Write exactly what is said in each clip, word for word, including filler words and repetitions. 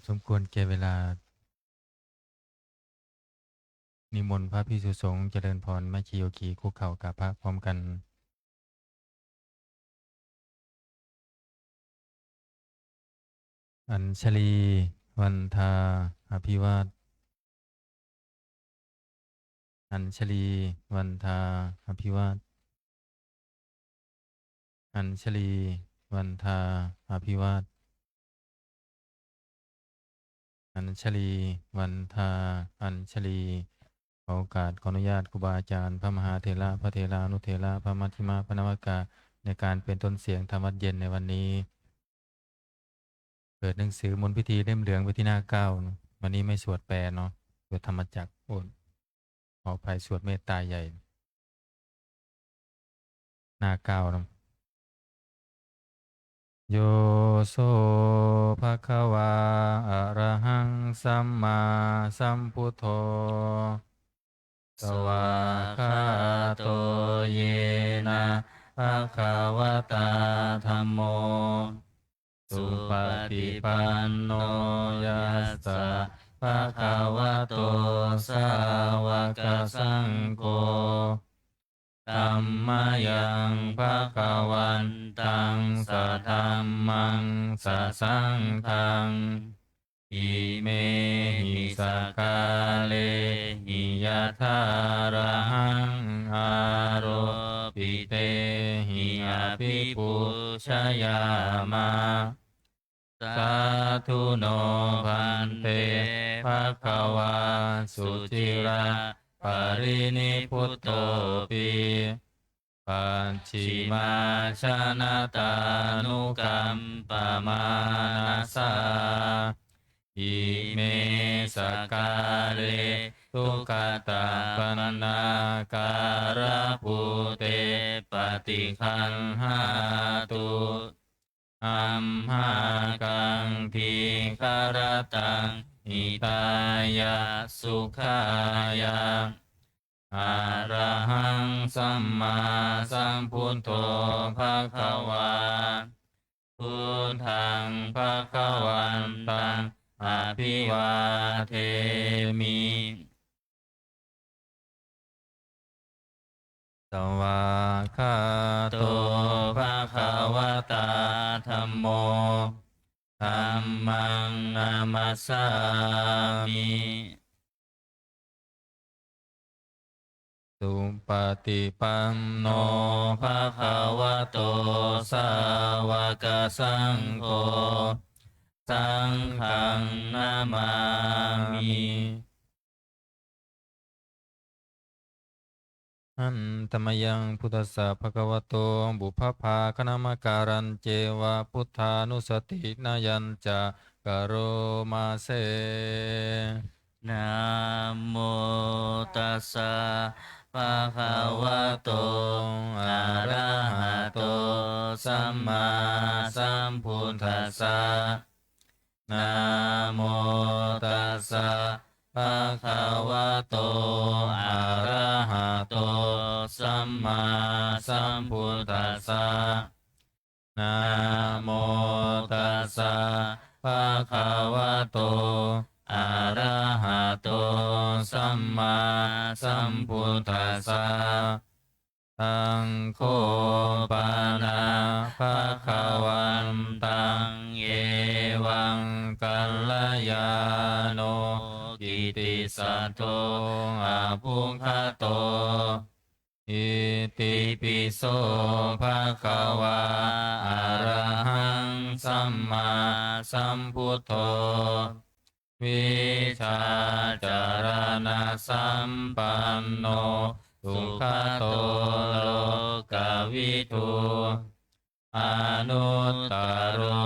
สมควรแก่เวลา นิมนต์พระภิกษุสงฆ์เจริญพร แม่ชีโยคีคุกเข่ากราบพระพร้อมกัน Añjalī vandā abhivād Añjalī vandā abhivād Añjalī vandā abhivād Añjalī vandā Añjalī ขอโอกาส ขออนุญาตครูบาอาจารย์ พระมหาเถระ พระเถรานุเถระ พระมัชฌิมะ พระนวกะ ในการเป็นต้นเสียงธรรมวัตรเย็นในวันนี้ เปิดหนังสือมนต์พิธีเล่มเหลืองไปที่หน้าเก้าเนาะ วันนี้ไม่สวดแปลเนาะ สวดธรรมจักร โอ้ ขออภัย สวดเมตตาใหญ่ หน้าเก้าเนาะ Yo so bhagavā arahaṃ sammāsambuddho, svākkhāto yena bhagavatā dhammo, supaṭipanno yassa bhagavato sāvakasaṅgho, tammayaṃ bhagavantaṃ sadhammaṃ sasaṅghaṃ, imehi sakkārehi yathārahaṃ āropitehi abhipūjayāma. Sādhu no bhante bhagavā suciraparinibbutopi, pacchimājanatānukampamānasā, ime sakkāre duggatapaṇṇākārabhūte paṭiggaṇhātu, amhākaṃ dīgharattaṃ hitāya sukhāya. Arahaṃ sammāsambuddho bhagavā, buddhaṃ bhagavantaṃ abhivādemi. Svākkhāto bhagavatā dhammo, dhammaṃ namassāmi. Supaṭipanno bhagavato sāvakasaṅgho, saṅghaṃ namāmi. Handa mayaṃ buddhassa bhagavato pubbabhāganamakārañceva buddhānussatinayañca karoma se. Namo tassa bhagavato arahato sammāsambuddhassa. Namo tassa bhagavato arahato sammāsambuddhassa. Namo tassa bhagavato arahato sammāsambuddhassa. Taṃ kho pana bhagavantaṃ evaṃ kalyāṇo kittisaddo abbhuggato. Itipi so bhagavā arahaṃ sammāsambuddho, vijjācaraṇasampanno sugato lokavidū, anuttaro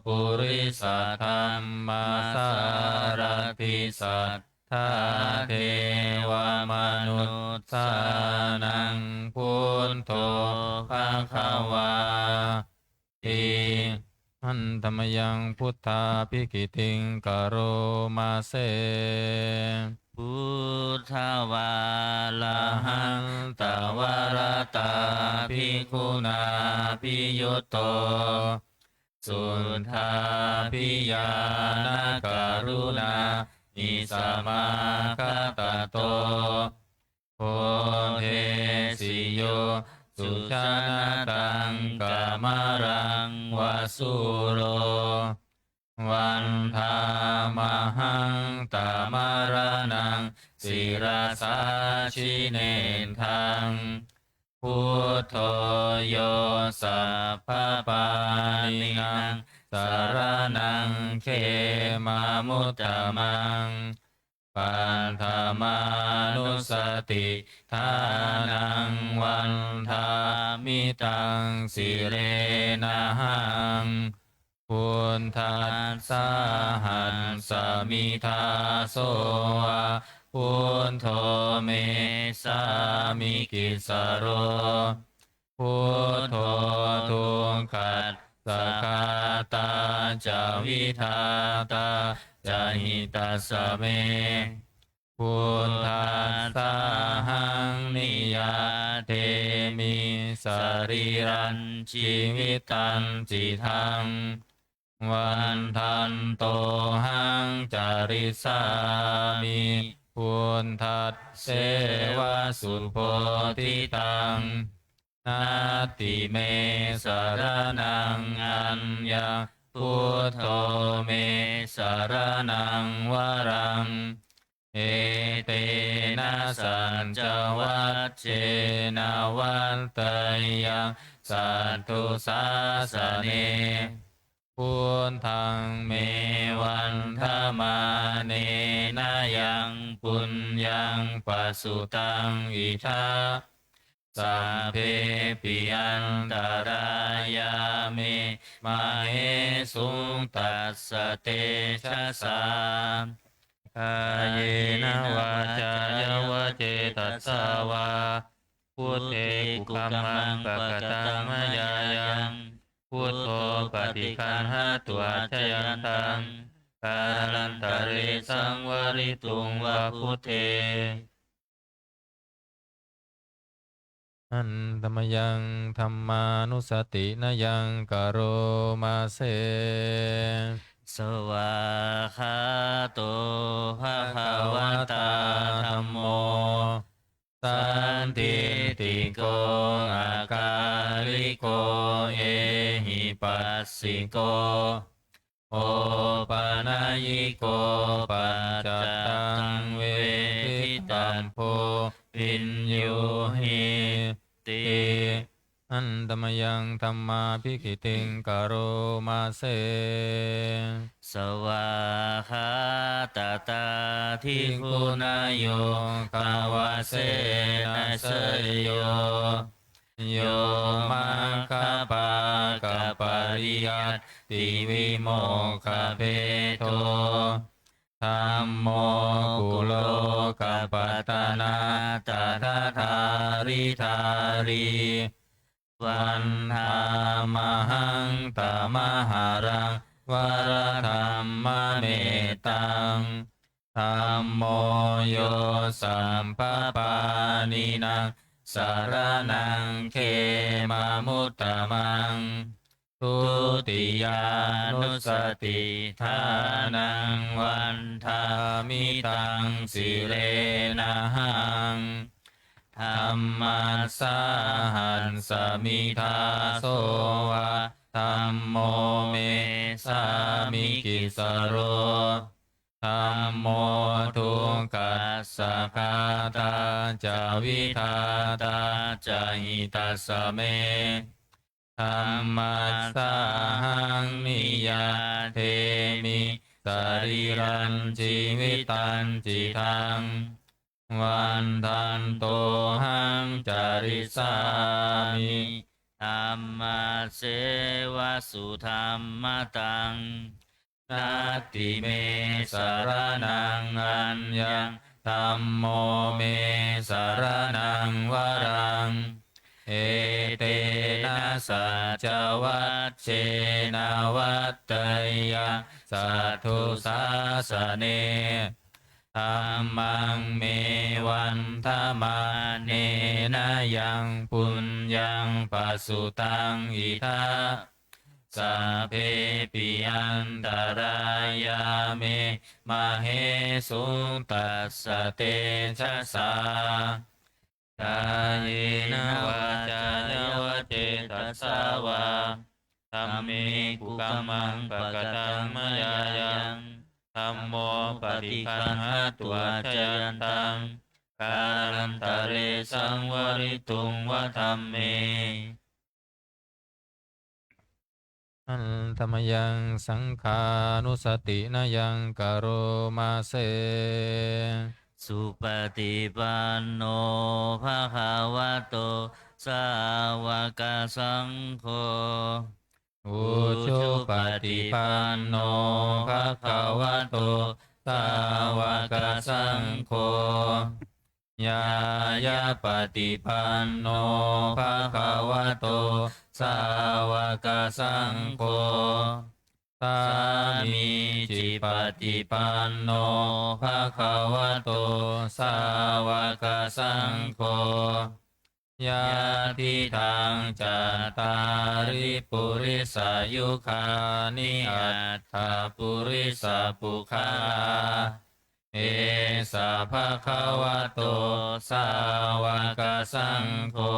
purisadammasārathi satthā devamanussānaṃ buddho bhagavā ti. Handa mayaṃ buddhābhigītiṃ karoma se. Buddhavārahantavarattābhiguṇābhiyutto, suddhābhiñāṇakaruṇāhi samāgatatto bodhesi yo sujanataṃ kamalaṃ va sūro. Vandāmahaṃ tamaraṇaṃ sirasā jinendaṃ. Buddho yo sabbapāṇīnaṃ saraṇaṃ khemamuttamaṃ. Paṭhamānussatiṭṭhānaṃ vandāmi taṃ sirenahaṃ. Buddhassāhasmi dāso va, buddho me sāmikissaro. Buddho dukkhassa ghātā ca vidhātā ca hitassa me. Buddhassāhaṃ niyyādemi sarīrañjīvitañcidaṃ. Vandantohaṃ carissāmi buddhasseva subodhitaṃ. Natthi me saraṇaṃ aññaṃ, buddho me saraṇaṃ varaṃ. Etena saccavajjena vaḍḍheyyaṃ satthu sāsane. Buddhaṃ me vandamānena yaṃ puññaṃ pasutaṃ idha, sabbepi antarāyā me māhesuṃ tassa tejasā. Kāyena vācāya va cetasā vā, buddhe kukammaṃ pakataṃ mayā yaṃ, buddho paṭiggaṇhatu accayantaṃ, kālantare saṃvarituṃ va buddhe. Handa mayaṃ dhammānussatinayaṃ karoma se. Svākkhāto bhagavatā dhammo, sandiṭṭhiko akāliko ehipassiko, opanayiko paccattaṃ veditabbo viññūhīti. Handa mayaṃ dhammābhigītiṃ karoma se. Svākkhātatādiguṇayogavasena seyyo, yo maggapākapariyattivimokkhabhedo, dhammo kulokapatanā tadadhāridhārī. Vandāmahaṃ tamaharaṃ varadhammamettaṃ. Dhammo yo sabbapāṇīnaṃ saraṇaṃ khemamuttamaṃ. Dutiyānussatiṭṭhānaṃ vandāmi taṃ sirenahaṃ. Dhammassāhasmi dāso va, dhammo me sāmikissaro. Dhammo dukkhassa ghātā ca vidhātā ca hitassa me. Dhammassāhaṃ niyyādemi sarīrañjīvitañcidaṃ. Vandantohaṃ carissāmi dhammasseva sudhammataṃ. Natthi me saraṇaṃ aññaṃ, dhammo me saraṇaṃ varaṃ. Etena saccavajjena vaḍḍheyyaṃ satthu sāsane. Dhammaṃ me vandamānena yaṃ puññaṃ pasutaṃ idha, sabbepi antarāyā me māhesuṃ tassa tejasā. Kāyena vācāya va cetasā vā, dhamme kukammaṃ pakataṃ mayā yaṃ, dhammo paṭiggaṇhatu accayantaṃ, kālantare saṃvarituṃ va dhamme. Handa mayaṃ saṅghānussatinayaṃ karoma se. Supaṭipanno bhagavato sāvakasaṅgho. Ujupaṭipanno bhagavato sāvakasaṅgho. Ñāyapaṭipanno bhagavato sāvakasaṅgho. Sāmīcipaṭipanno bhagavato sāvakasaṅgho. Yadidaṃ cattāri purisayugāni aṭṭha purisapuggalā, esa bhagavato sāvakasaṅgho,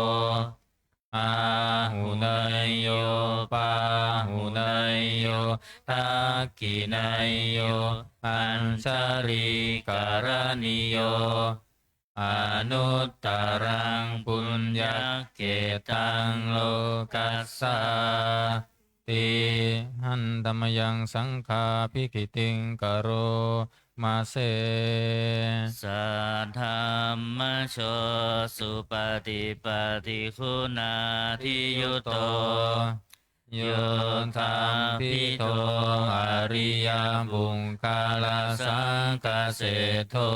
āhuneyyo pāhuneyyo dakkhiṇeyyo añjalikaraṇīyo, anuttaraṃ puññakkhettaṃ lokassāti. Handa mayaṃ saṅghābhigītiṃ karoma se. Saddhammajo supaṭipattiguṇādiyutto, yoṭṭhabbidho ariyapuggalasaṅghaseṭṭho,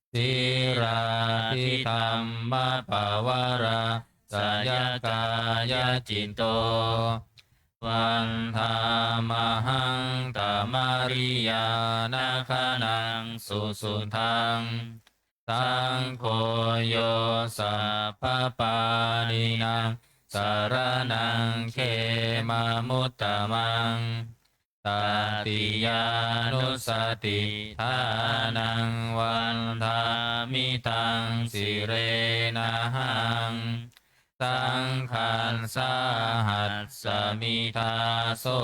sīlādidhammapavarāsayakāyacitto, vandāmahaṃ tamariyanāgaṇaṃ susuddhaṃ. Saṅgho yo sabbapāṇīnaṃ saraṇaṃ khemamuttamaṃ, tatiyānussatiṭṭhānaṃ vandāmi taṃ sirenahaṃ. Saṅghassāhasmi dāso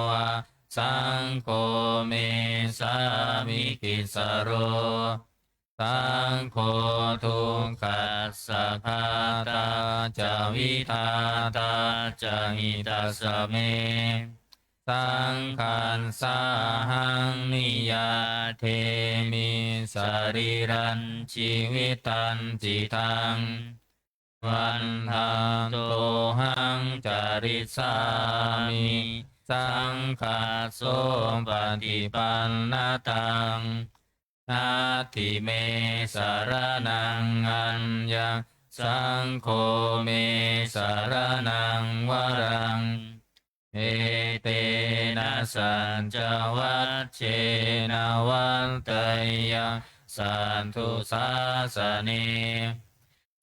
va, saṅgho me sāmikissaro. Saṅgho dukkhassa ghātā ca vidhātā ca hitassa me. Saṅghassāhaṃ niyyādemi sarīrañjīvitañcidaṃ. Vandantohaṃ carissāmi saṅghassopaṭipannataṃ. Natthi me saraṇaṃ aññaṃ, saṅgho me saraṇaṃ varaṃ. Etena saccavajjena vaḍḍheyyaṃ satthu sāsane.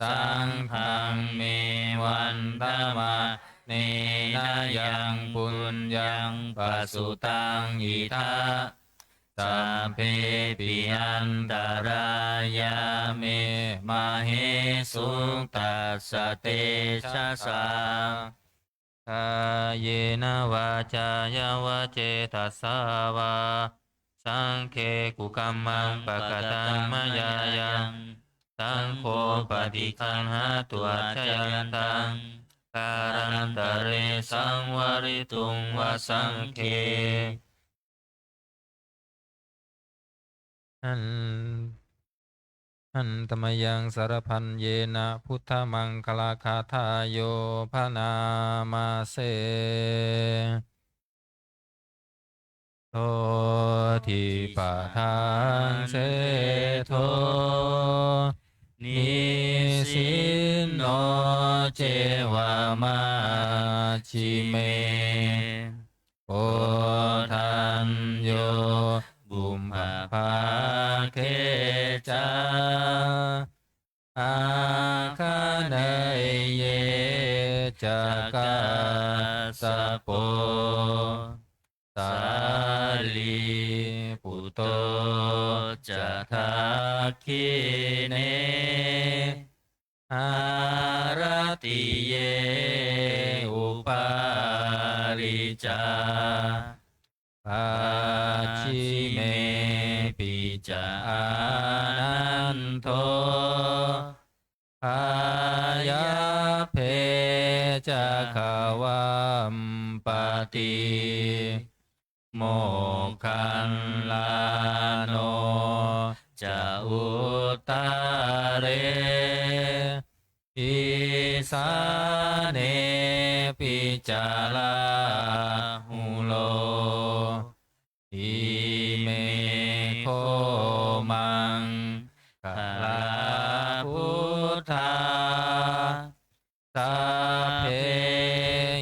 Saṅghaṃ me vandamānena yaṃ puññaṃ pasutaṃ idha, sabbepi antarāyā me māhesuṃ tassa tejasā. Kāyena vācāya va cetasā vā, saṅghe kukammaṃ pakataṃ mayā yaṃ, saṅgho paṭiggaṇhatu accayantaṃ, kālantare saṃvarituṃ va saṅghe. Han- Handa mayaṃ sarapaññena buddhamaṅgalagāthāyo bhaṇāma se. Sotthi padaṃ seṭṭho nisinno ceva majjhime, koṇḍañño pubbaṃ bhāge ca āgaṇeyye cakassi. kassapo, sārīputto ca dakkhiṇe, haratiye upāli ca, pacchimepi ca ānando, pāyabbe ca gavampati, moggallāno ca uttare, isānepi ca rāhulo. Ime kho maṅgalā buddhā, sabbe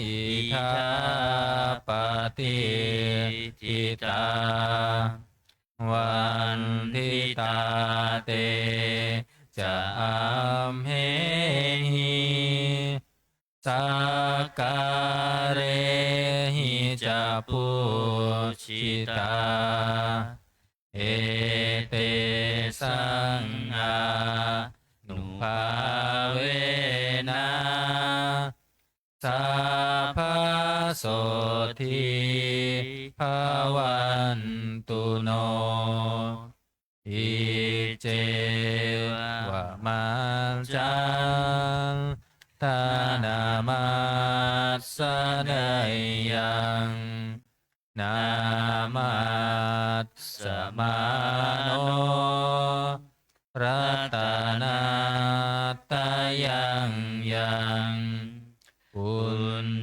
idha patiṭṭhitā, vanditā te ca amhehi, sakkārehi ca pūjitā, etesaṃ ānubhāvena, sabbasotthī bhavantu no. Iccevamantaṃ, taṇhamassaneyyaṃ, namassamāno ratanattayaṃ, yaṃ puññābhisandaṃ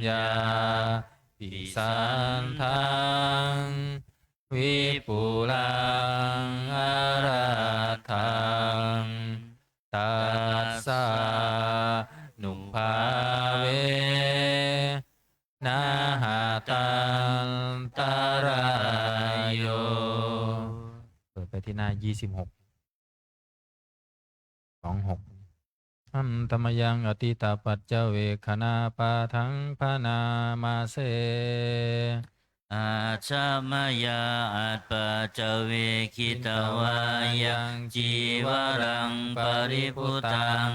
vipulaṃ arattaṃ, tassānubhāvena hatantarāyo. เปิดไปที่หน้า ยี่สิบหก สองหก Handa mayaṃ atītapaccavekkhaṇapāṭhaṃ bhaṇāma se. Ajja mayā apaccavekkhitvā yaṃ cīvaraṃ paribhuttaṃ,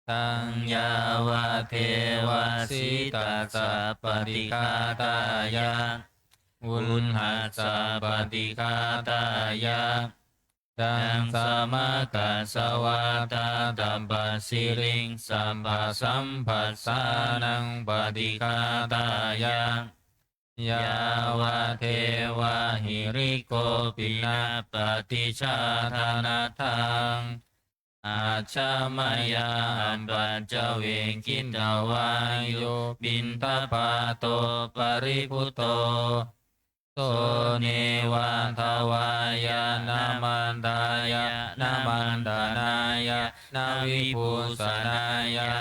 taṃ yāvadeva sītassa paṭighātāya, uṇhassa paṭighātāya, taṃ samāgassava tattha passiriṃ sabbasambassānaṃ paṭighātāya, yāvadeva hirikopinapaṭicchādanatthaṃ. Ajja mayā apaccavekkhitvā yo piṇḍapāto paribhutto, so neva davāya na madāya na maṇḍanāya na vibhūsanāya,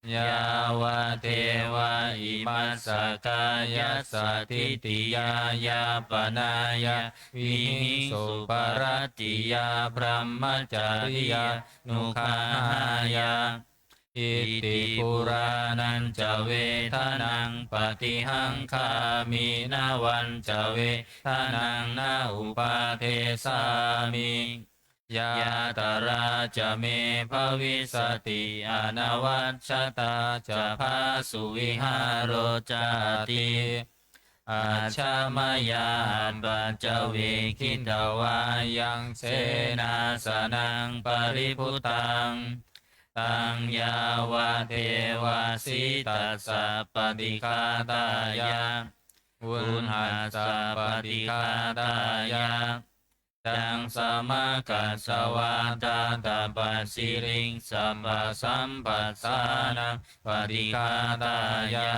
yāvadeva imassa kāyassa ṭhitiyā yāpanāya vihiṃsuparatiyā brahmacariyānuggahāya, iti purāṇañca vedanaṃ paṭihaṅkhāmi navañca vedanaṃ na uppādessāmi, yātrā ca me bhavissati anavajjatā ca phāsuvihāro cāti. Ajja mayā apaccavekkhitvā yaṃ senāsanaṃ paribhuttaṃ, taṃ yāvadeva sītassa paṭighātāya, uṇhassa paṭighātāya, taṃ samāgassava tattha passiriṃ sabbasambassānaṃ paṭighātāya,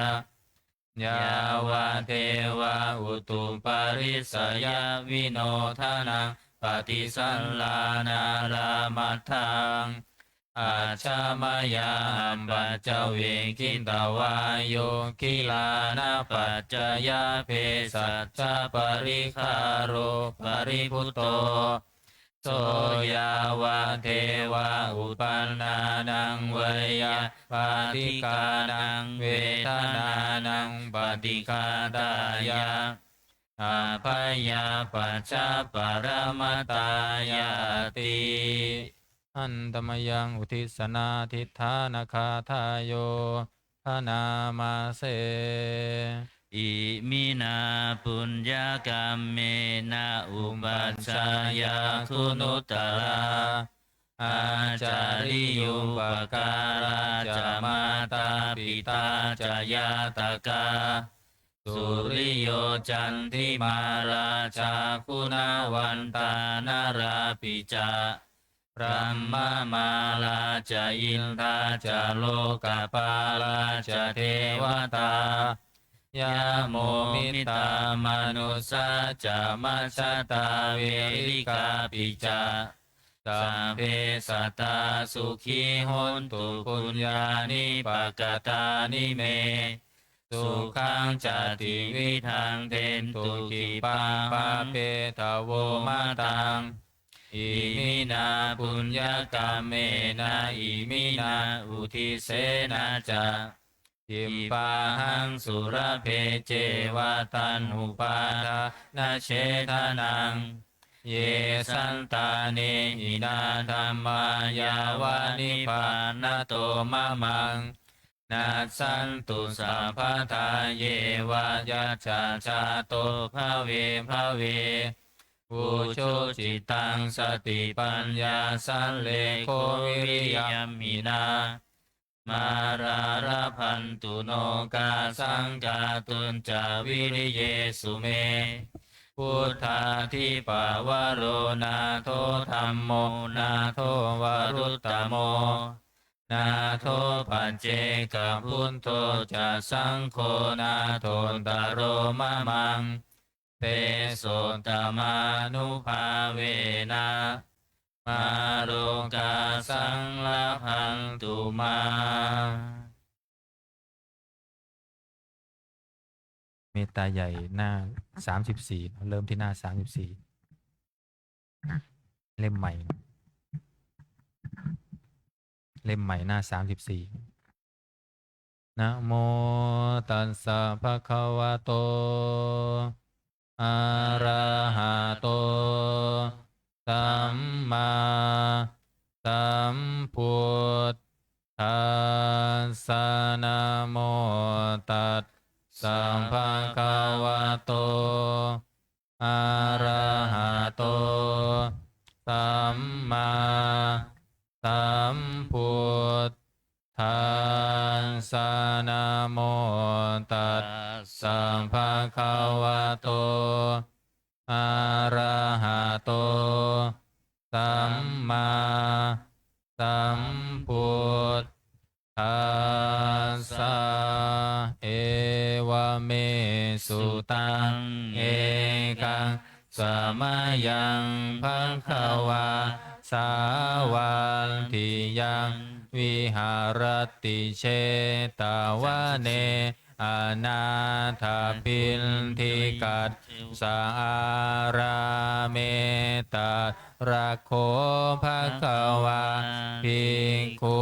yāvadeva utuparissayavinodanaṃ paṭisallānārāmatthaṃ. Ajja mayā apaccavekkhitvā yo gilānapaccayabhesajjaparikkhāro paribhutto, So yāvadeva uppannānaṃ veyyābādhikānaṃ vedanānaṃ paṭighātāya abyāpajjhaparamatāyāti. Handa mayaṃ uddissanādhiṭṭhānagāthāyo bhaṇāma se. Iminā puññakammena upajjhāyā guṇuttarā ācariyūpakārā ca mātā pitā ca ñātakā suriyo candimā rājā guṇavantā narāpi ca brahmamārā ca indā ca lokapālā ca devatā yamo mittā manussā ca majjhattā verikāpi ca sabbe sattā sukhī hontu puññāni pakatāni me sukhaṃ ca tividhaṃ dentu khippaṃ pāpetha vo mataṃ. Iminā puññakammena iminā uddisena ca khippāhaṃ sulabhe ceva taṇhupādānachedanaṃ. Ye santāne hinā dhammā yāva nibbānato mamaṃ nassantu sabbadā yeva yattha jāto bhave bhave ujucittaṃ satipaññā sallekho viriyamhinā mārā labhantu nokāsaṃ kātuñca viriyesu me. Buddhādhipavaro nātho dhammo nātho varuttamo nātho paccekabuddho ca saṅgho nāthottaro mamaṃ. Tesottamānubhāvena mārokāsaṃ labhantu mā. เมตตาใหญ่หน้าสามสิบสี่ เริ่มที่หน้าสามสิบสี่ เล่มใหม่ เล่มใหม่หน้าสามสิบสี่ Namo tassa bhagavato arahato sammāsambuddhassa. Namo tassa bhagavato arahato sammāsambuddhassa. Namo tassa bhagavato arahato sammāsambuddhassa. Evaṃ me sutaṃ. Ekaṃ samayaṃ bhagavā sāvatthiyaṃ viharati jetavane anāthapiṇḍikassa ārāme. Tatra kho bhagavā bhikkhū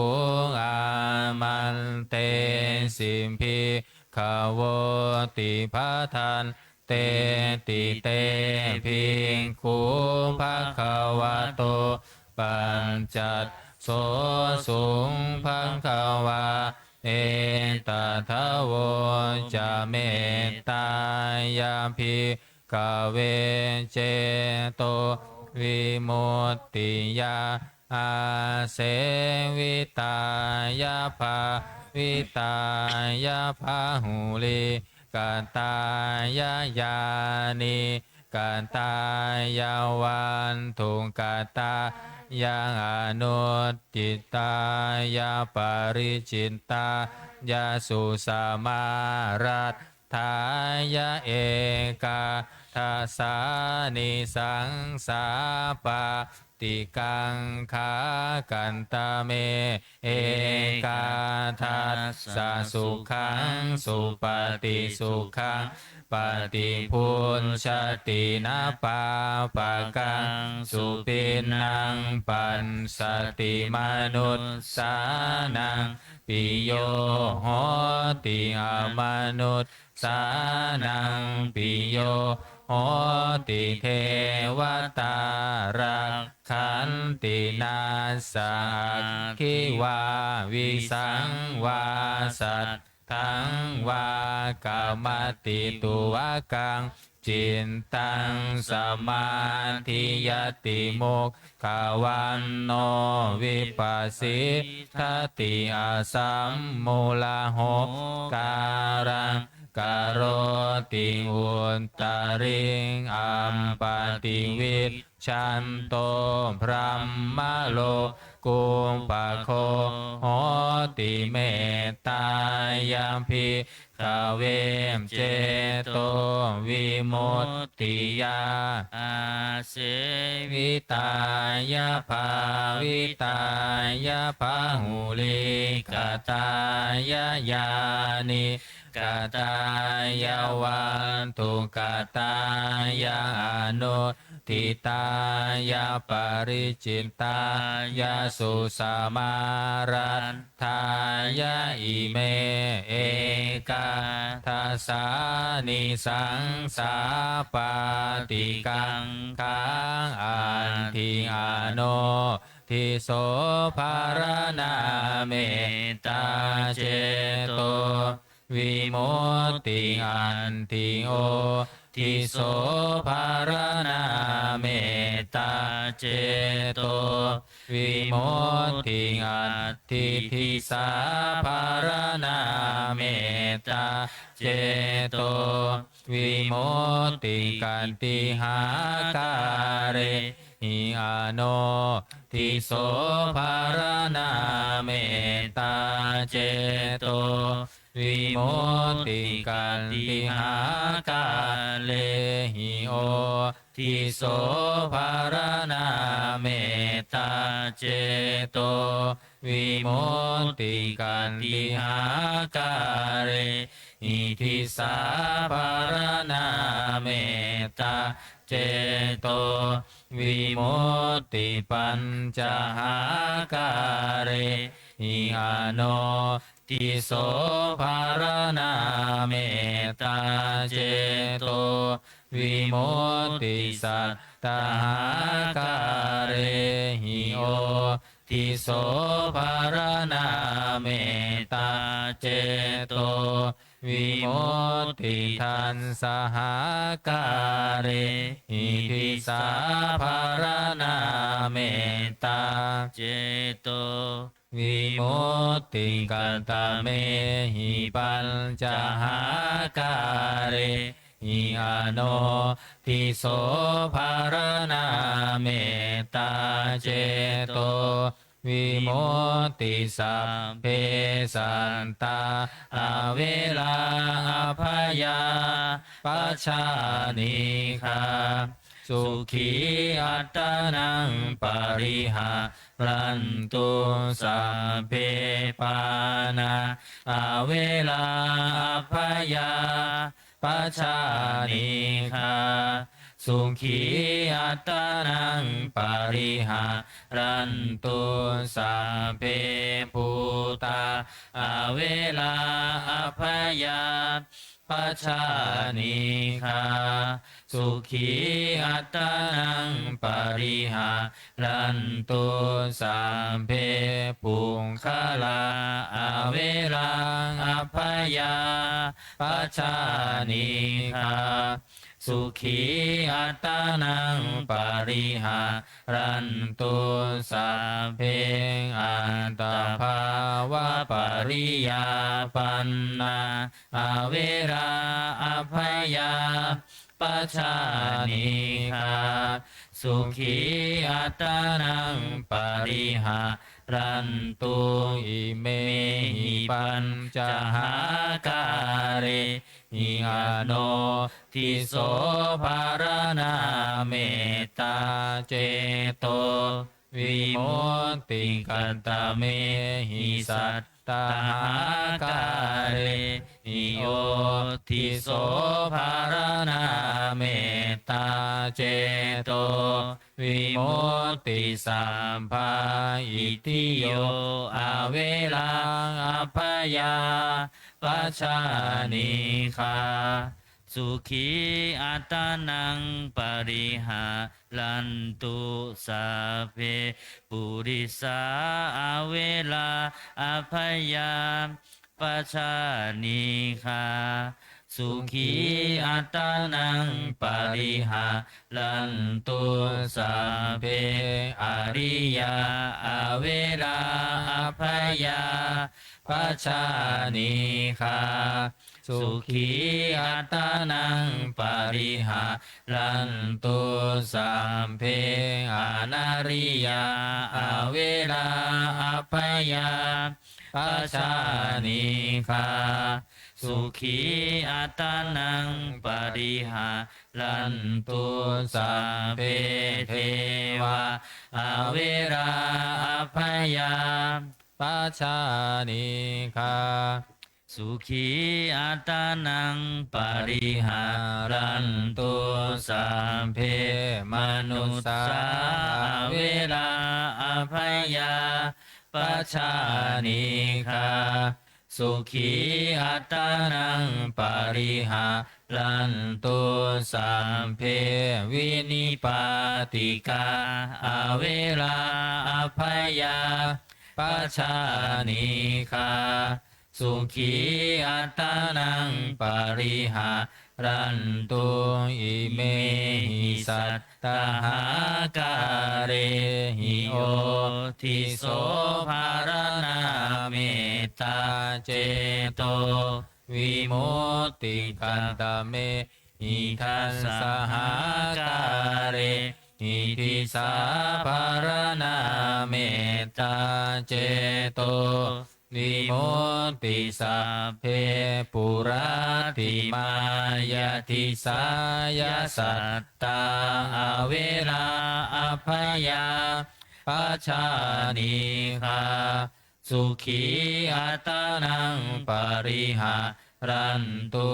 āmantesi bhikkhavoti. Bhadanteti te bhikkhū bhagavato paccassosuṃ. Bhagavā etadavoca: Mettāya bhikkhave cetovimuttiyā āsevitāya bhāvitāya bahulīkatāya yānīkatāya vatthukatāya anuṭṭhitāya paricitāya susamāraddha atthāya ekādasānisaṃsā pāṭikaṅkhā. Kanda me ekādasa sukhaṃ supati, sukhaṃ paṭibujjhati, na pāpakaṃ supinaṃ passati, manussānaṃ piyo hoti, amanussānaṃ piyo hoti, devatā rakkhanti, nāssa aggi vā visaṃ vā satthaṃ vā kamati, tuvaṭaṃ cittaṃ samādhiyati, mukhavaṇṇo vippasīdati, asammūḷho kālaṃ karoti, uttariṃ appaṭivijjhanto brahmalokūpago hoti. Mettāya bhik khave ceto vimuttiyā āsevitāya bhāvitāya bahulīkatāya yānīkatāya vatthukatāya anuṭṭhitāya paricitāya susamāraddh dhāya ime ekādasānisaṃsā pāṭikaṅkhā atthi. Ano diso pharaṇā mettā ceto vimutti atthi. O diso pharaṇā mettā ceto vimutti atthi. Disā pharaṇā mettā ceto vimutti. Kattīhākārehi ano diso pharaṇā mettā ceto vimutti. Kattīhākārehi o diso pharaṇā mettā ceto vimutti. Kattīhākārehi disā pharaṇā mettā ceto vimutti. Pañcahākārehi ano diso pharaṇā mettā ceto vimutti. Sattahākārehi o diso pharaṇā mettā ceto vimutti. Dasahākārehi disā pharaṇā mettā ceto vimutti. Katamehi pañcahākārehi ano diso pharaṇā mettā ceto vimutti. Sabbe sattā averā abyāpajjhā anīghā sukhī attānaṃ pariharantu. Sabbe pāṇā averā abyāpajjhā anīghā sukhī attānaṃ pariharantu. Sabbe bhūtā averā abyāpajjhā anīghā sukhī attānaṃ pariharantu. Sabbe puggalā averā abyāpajjhā anīghā sukhī attānaṃ pariharantu. Sabbe attabhāvapariyāpannā averā abyāpajjhā anīghā sukhī attānaṃ pariharantu. paṭiharantu. Imehi pañcahākārehi anodhiso pharaṇā mettācetovimutti. Katamehi sattahākārehi odhiso pharaṇā mettāceto vimutti. Sabbāhiddhiyo averā abyāpajjhā anīghā sukhī attānaṃ pariharantu. Sabbe purisā averā abyā pajjhā anīghā sukhī attānaṃ pariharantu. Sabbe ariyā averā abyāpajjhā anīghā sukhī attānaṃ pariharantu. Sabbe anariyā averā abyā pajjhā anīghā sukhī attānaṃ pariharantu. Sabbe devā averā abyāpajjhā anīghā sukhī attānaṃ pariharantu. Sabbe manussā averā abyāpajjhā anīghā sukhī attānaṃ pariharantu. Sabbe vinipātikā averā abyāpajjhā anīghā sukhī attānaṃ pariharantu. Imehi sattahākārehi odhiso pharaṇā mettācetovimutti. Katamehi dasahākārehi disāpharaṇā mettācetovimutti. Sabbe puratthimāya disāya sattā averā abyāpajjhā anīghā sukhī attānaṃ pariharantu.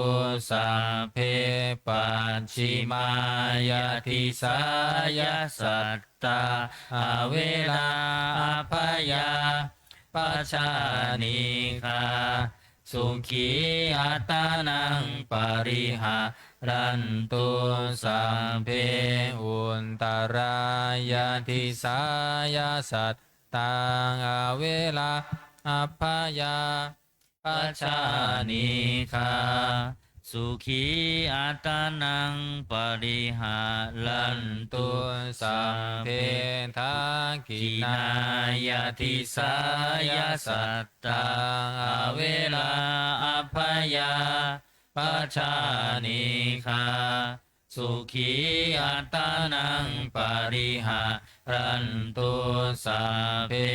Sabbe pacchimāya disāya sattā averā abyāpajjhā anīghā sukhī attānaṃ pariharantu. Sabbe uttarāya disāya sattā averā abyāpajjhā anīghā sukhī attānaṃ pariharantu. Sabbe dakkhiṇāya disāya sattā averā abyāpajjhā anīghā sukhī attānaṃ pariharantu. Sabbe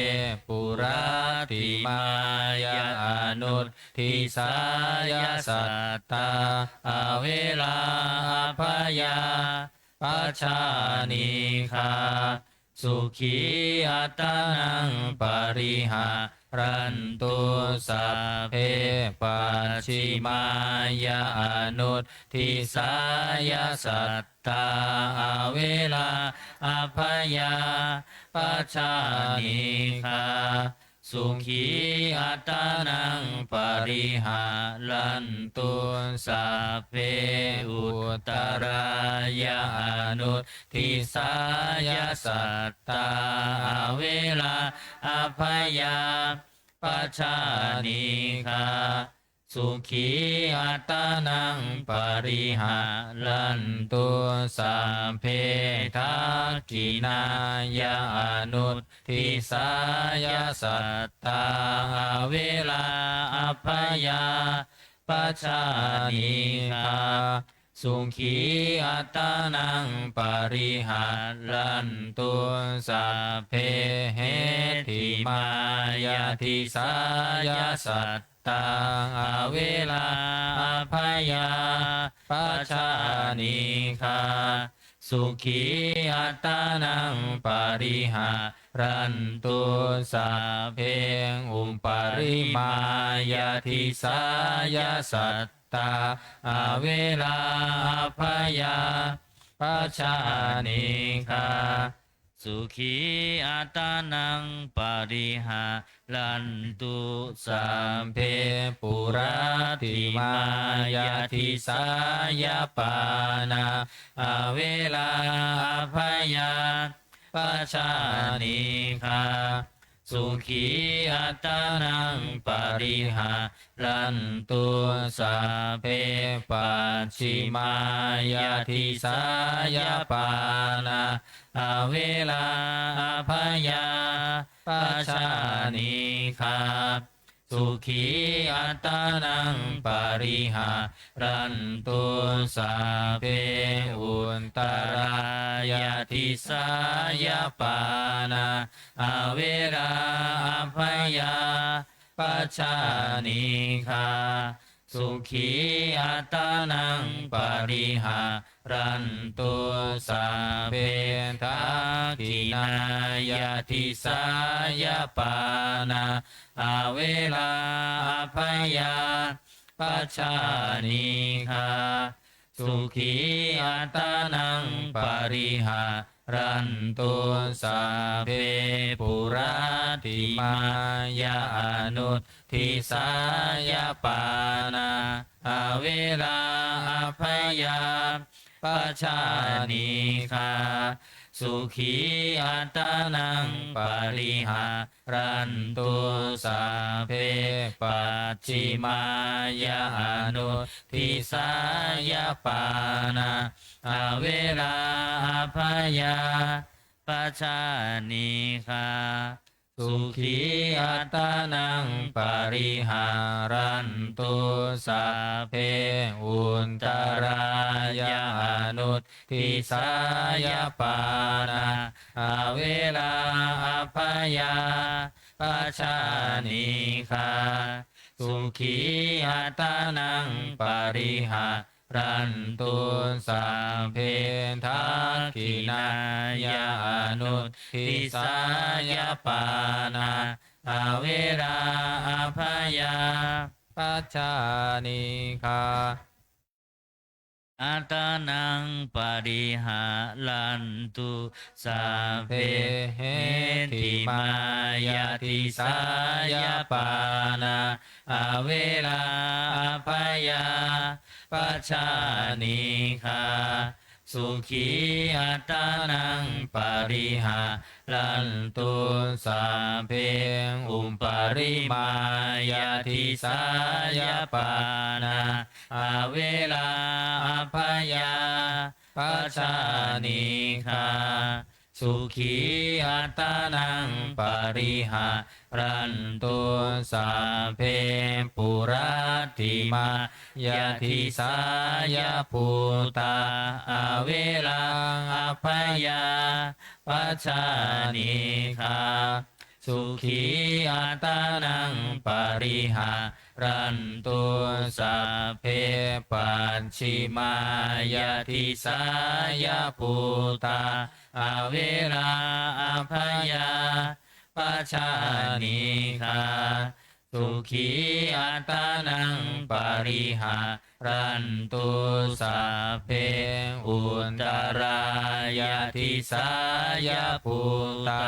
puratthimāya anudisāya sattā averā abyāpajjhā anīghā sukhī attānaṃ pariharantu. Sabbe pacchimāya anudisāya sattā averā abyāpajjhā anīghā sukhī attānaṃ pariharantu. Sabbe uttarāya anudisāya sattā averā abyāpajjhā anīghā sukhī attānaṃ pariharantu. Sabbe dakkhiṇāya anudisāya sattā averā abyāpajjhā anīghā sukhī attānaṃ pariharantu. Sabbe heṭṭhimāya disāya sattā averā abyāpajjhā anīghā sukhī attānaṃ pariharantu. Sabbe uparimāya disāya sattā averā abyāpajjhā anīghā sukhī attānaṃ pariharantu. Sabbe puratthimāya disāya pāṇā averā abyāpajjhā anīghā sukhī attānaṃ pariharantu. Sabbe pacchimāya disāya pāṇā averā abyāpajjhā anīghā sukhī attānaṃ pariharantu. Sabbe uttarāya disāya pāṇā averā abyāpajjhā anīghā sukhī attānaṃ pariharantu. Sabbe dakkhiṇāya disāya pāṇā averā abyāpajjhā anīghā sukhī attānaṃ pariharantu. Sabbe puratthimāya anudisāya pāṇā averā abyāpajjhā anīghā sukhī attānaṃ pariharantu. Sabbe pacchimāya anudisāya pāṇā averā abyāpajjhā anīghā sukhī attānaṃ pariharantu. Sabbe uttarāya anudisāya pāṇā averā abyāpajjhā anīghā sukhī attānaṃ pariharantu. Sabbe dakkhiṇāya anudisāya pāṇā averā abyāpajjhā anīghā attānaṃ pariharantu. Sabbe heṭṭhimāya disāya pāṇā averā abyāpajjhā anīghā sukhī attānaṃ pariharantu. Sabbe uparimāya disāya pāṇā averā abyāpajjhā anīghā sukhī attānaṃ pariharantu. Sabbe puratthimāya disāya bhūtā averā abyāpajjhā anīghā sukhī attānaṃ pariharantu. Sabbe pacchimāya disāya bhūtā averā abyāpajjhā anīghā sukhī attānaṃ pariharantu. Sabbe uttarāya disāya bhūtā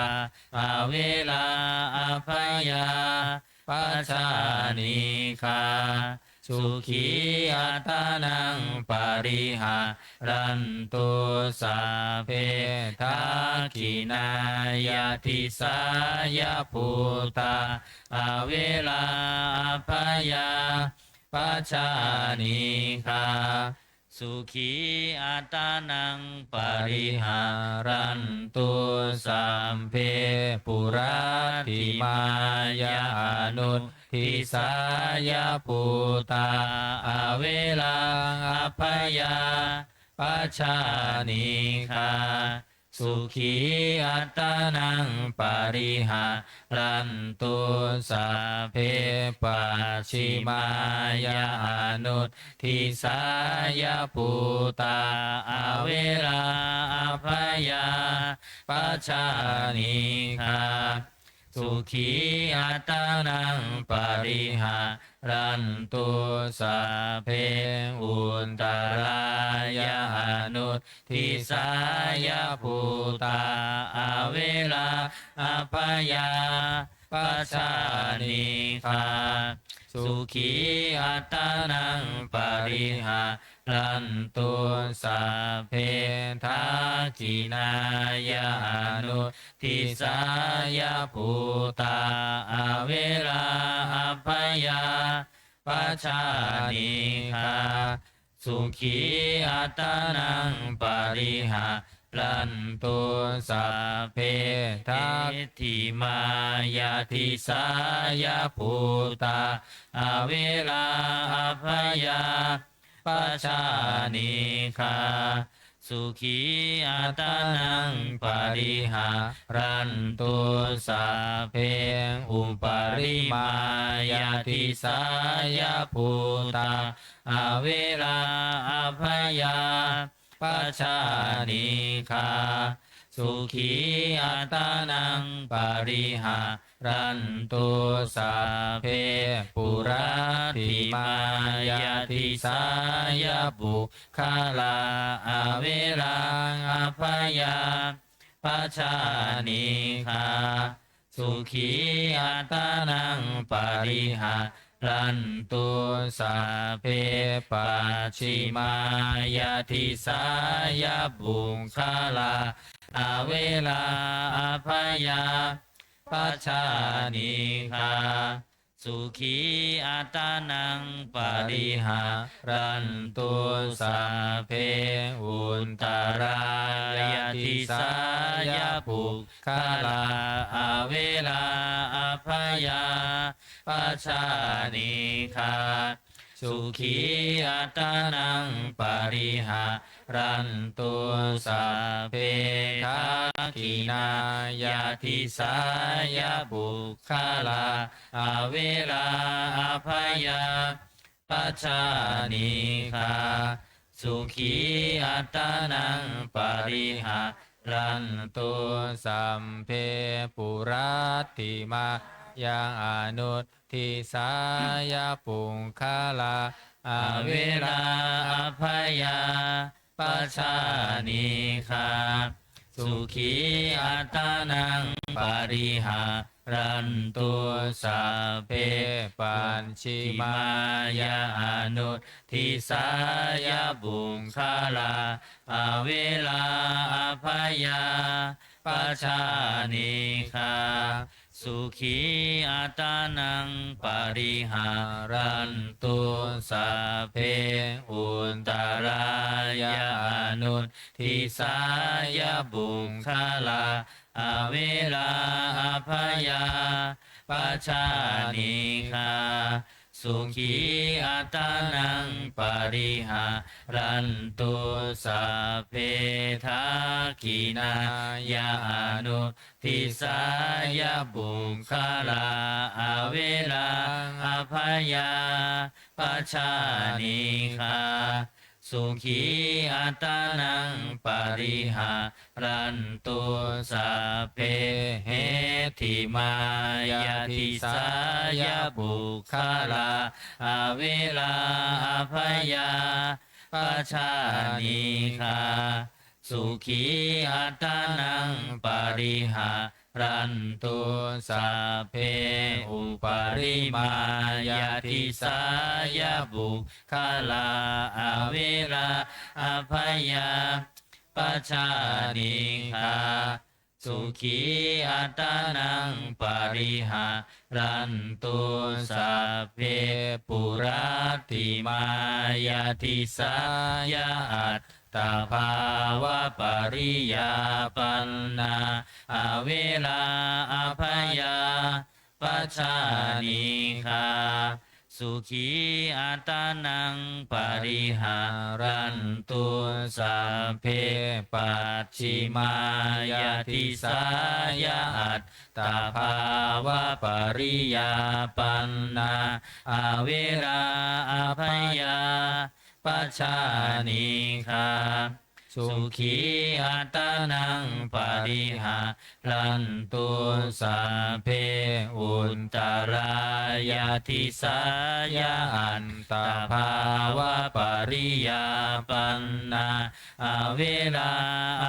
averā abyāpajjhā anīghā sukhī attānaṃ pariharantu. Sabbe dakkhiṇāya disāya bhūtā averā abyāpajjhā anīghā sukhī attānaṃ pariharantu. Sabbe puratthimāya disāya bhūtā averā abyāpajjhā anīghā sukhī attānaṃ pariharantu. Sabbe pacchimāya anudisāya bhūtā averā abyāpajjhā anīghā sukhī attānaṃ pariharantu. Sabbe uttarāya anudisāya bhūtā averā abyāpajjhā anīghā sukhī attānaṃ pariharantu. Sabbe dakkhiṇāya anudisāya bhūtā averā abyāpajjhā anīghā sukhī attānaṃ pariharantu. Sabbe heṭṭhimāya disāya bhūtā averā abyāpajjhā anīghā sukhī attānaṃ pariharantu. Sabbe uparimāya disāya bhūtā averā abyāpajjhā anīghā sukhī attānaṃ pariharantu. Sabbe puratthimāya disāya puggalā averā abyāpajjhā anīghā sukhī attānaṃ pariharantu. Sabbe pacchimāya disāya puggalā averā abyāpajjhā anīghā sukhī attānaṃ pariharantu. Sabbe uttarāya disāya puggalā averā abyāpajjhā anīghā sukhī attānaṃ pariharantu. Sabbe dakkhiṇāya disāya puggalā averā abyāpajjhā anīghā sukhī attānaṃ pariharantu. Sabbe puratthimāya anudisāya puggalā averā abyāpajjhā anīghā sukhī attānaṃ pariharantu. Sabbe pacchimāya anudisāya puggalā averā abyāpajjhā anīghā sukhī attānaṃ pariharantu. Sabbe uttarāya anudisāya puggalā averā abyāpajjhā anīghā sukhī attānaṃ pariharantu. Sabbe dakkhiṇāya anudisāya puggalā averā abyāpajjhā anīghā sukhī attānaṃ pariharantu. Sabbe heṭṭhimāya disāya puggalā averā abyāpajjhā anīghā sukhī attānaṃ pariharantu. Sabbe uparimāya disāya puggalā averā abyāpajjhā anīghā sukhī attānaṃ pariharantu. Sabbe puratthimāya disāya attabhāvapariyāpannā averā abyā pajānīghā. Sukhī attānaṃ pariharantu sabbe. Pacchimāya disāya attabhāvapariyāpannā averā abhayā pajānīghā. Sukhī attānaṃ pariharantu sabbe. Uttarāya disāya attabhāvapariyāpannā averā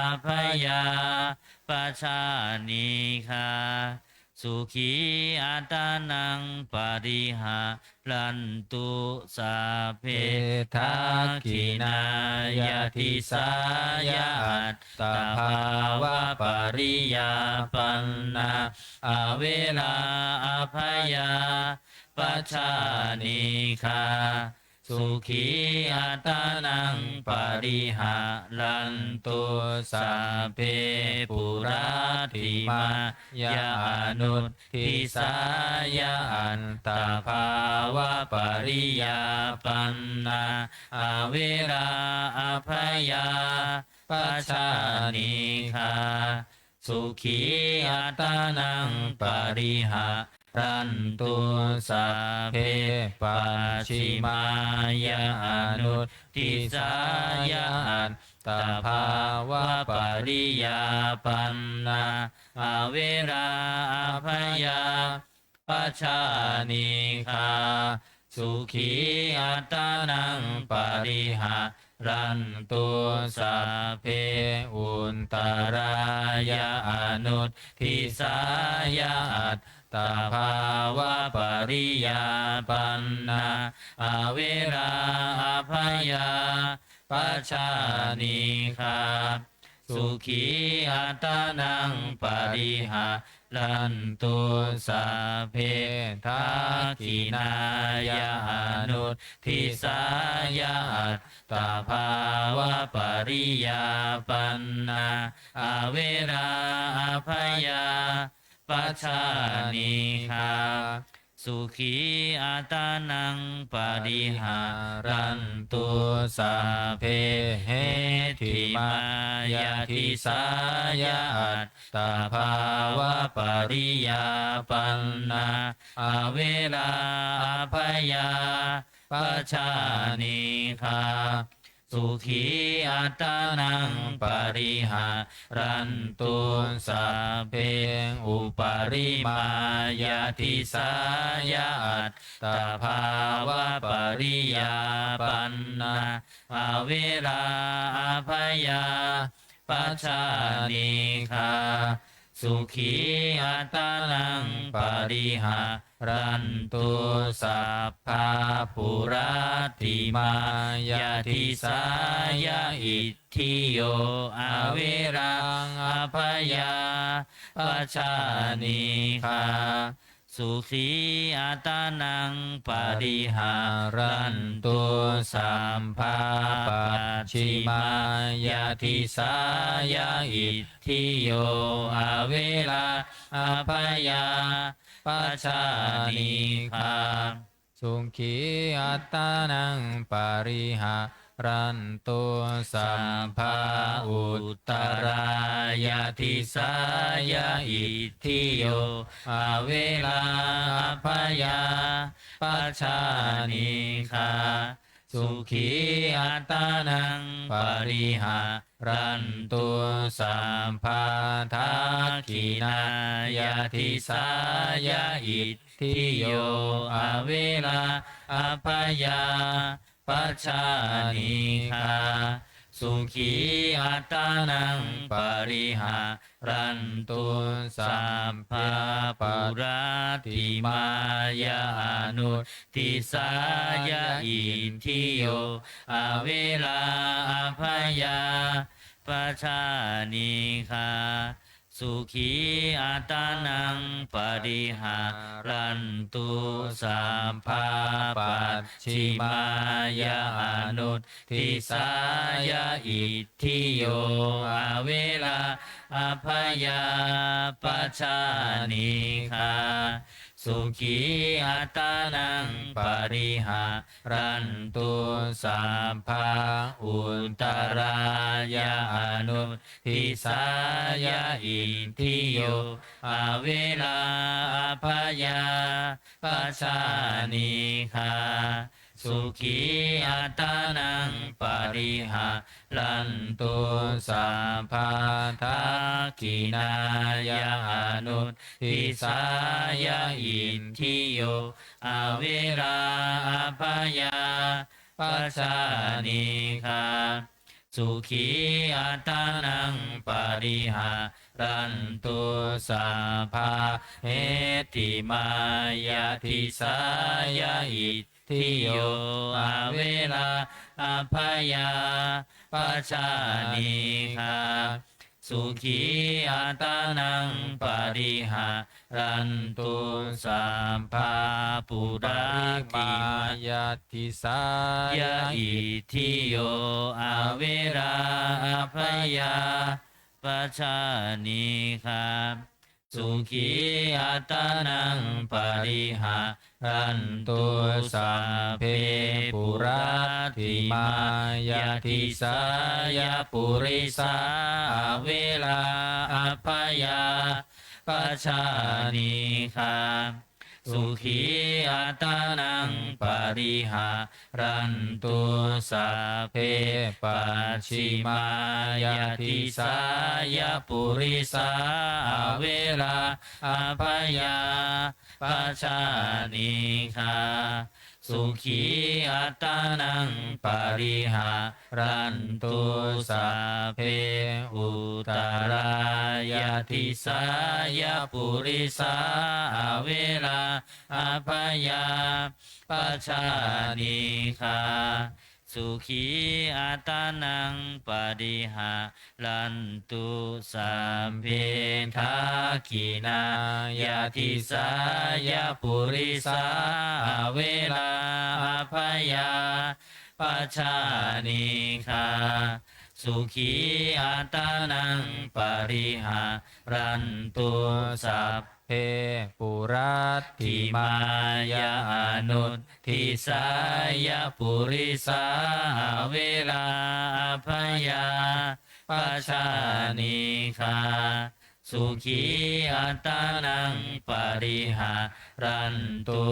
abhayā pajānīghā. Sukhī attānaṃ pariharantu sabbe. Dakkhiṇāya disāya attabhāvapariyāpannā averā abhayā pajānīghā. Sukhī attānaṃ pariharantu sabbe. Puratthimāya anuddisāya attabhāvapariyāpannā averā abhayā pajānīghā. Sukhī attānaṃ pariharantu sabbe. Pacchimāya anuddisāya attabhāvapariyāpannā averā abhayā pajānīghā. Sukhī attānaṃ pariharantu sabbe. Uttarāya anuddisāya attabhāvapariyāpannā averā abhayā pajānīghā. Sukhī attānaṃ pariharantu sabbe. Dakkhiṇāya anuddisāya attabhāvapariyāpannā averā abhayā pajānīghā. Sukhī attānaṃ pariharantu sabbe. Heṭṭhimāya disāya attabhāvapariyāpannā averā abhayā pajānīghā. Sukhī attānaṃ pariharantu sabbe. Uparimāya disāya attabhāvapariyāpannā averā abhayā pajānīghā. Sukhī attānaṃ pariharantu sabbā. Puratthimāya disāya itthiyo averaṃ abhayā pajānīghā. Sukhī attānaṃ pariharantu sabbā. Pacchimāya disāya itthiyo averā abhayā pajānīghā. Sukhī attānaṃ pariharantu sabbā. Uttarāya disāya itthiyo averā abhayā pajānīghā. Sukhī attānaṃ pariharantu sabbā. Dakkhiṇāya disāya itthiyo averā abhayā pajānīghā. Sukhī attānaṃ pariharantu sabbā. Puratthimāya anuddisāya itthiyo averā abhayā pajānīghā. Sukhī attānaṃ pariharantu sabbā. Pacchimāya anuddisāya itthiyo averā abhayā pajānīghā. sukhī attānaṃ pariharantu sabbā. Uttarāya anudisāya itthiyo averā abyāpajjhā anīghā sukhī attānaṃ pariharantu sabbā. Dakkhiṇāya anudisāya itthiyo averā abyāpajjhā anīghā sukhī attānaṃ pariharantu sabbā. Heṭṭhimāya disāya itthiyo averā abyāpajjhā anīghā sukhī attānaṃ pariharantu sabbā. Puratthimāya disāya itthiyo averā abyāpajjhā anīghā sukhī attānaṃ pariharantu sabbe. Puratthimāya disāya purisā averā abyāpajjhā anīghā sukhī attānaṃ pariharantu sabbe. Pacchimāya disāya purisā averā abyāpajjhā anīghā sukhī attānaṃ pariharantu sabbe. Uttarāya disāya purisā averā abyāpajjhā anīghā sukhī attānaṃ pariharantu sabbe. Dakkhiṇāya disāya purisā averā abyāpajjhā anīghā sukhī attānaṃ pariharantu sabbe. Puratthimāya anudisāya purisā averā abyāpajjhā anīghā sukhī attānaṃ pariharantu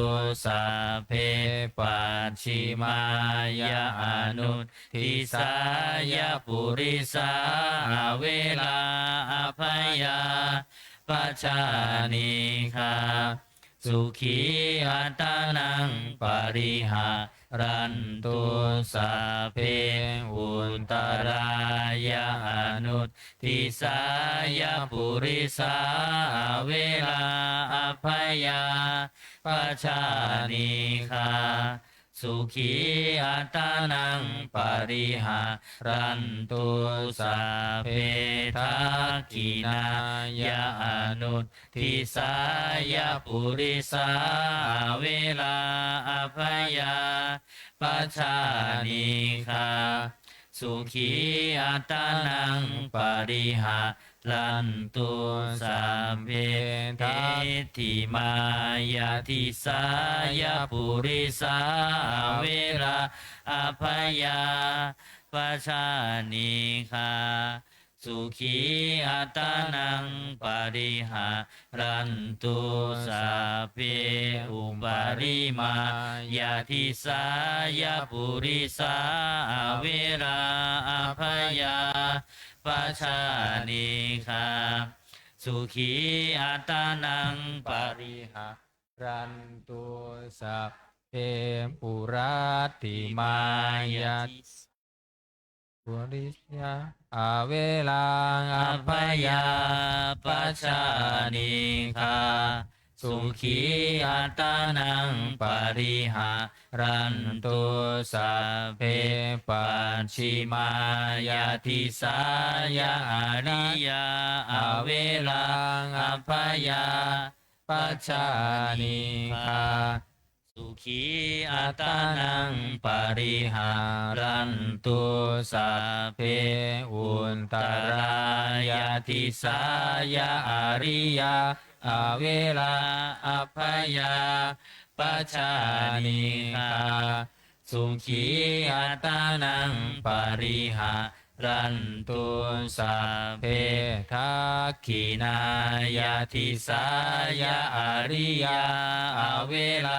sabbe. Pacchimāya anudisāya purisā averā abyāpajjhā anīghā sukhī attānaṃ pariharantu sabbe. Uttarāya anudisāya purisā averā abyāpajjhā anīghā sukhī attānaṃ pariharantu sabbe. Dakkhiṇāya anudisāya purisā averā abyāpajjhā anīghā sukhī attānaṃ pariharantu sabbe. Heṭṭhimāya disāya purisā averā abyāpajjhā anīghā sukhī attānaṃ pariharantu sabbe. Uparimāya disāya purisā averā abyāpajjhā anīghā sukhī attānaṃ pariharantu sabbe. Puratthimāya purisā averā abyāpajjhā anīghā sukhī attānaṃ pariharantu sabbe. Pacchimāya disāya ariyā averā abyāpajjhā anīghā sukhī attānaṃ pariharantu sabbe. Uttarāyadisāya ariyā averā abyāpajjhā anīghā sukhī attānaṃ pariharantu sabbe. Dakkhiṇāyadisāya ariyā averā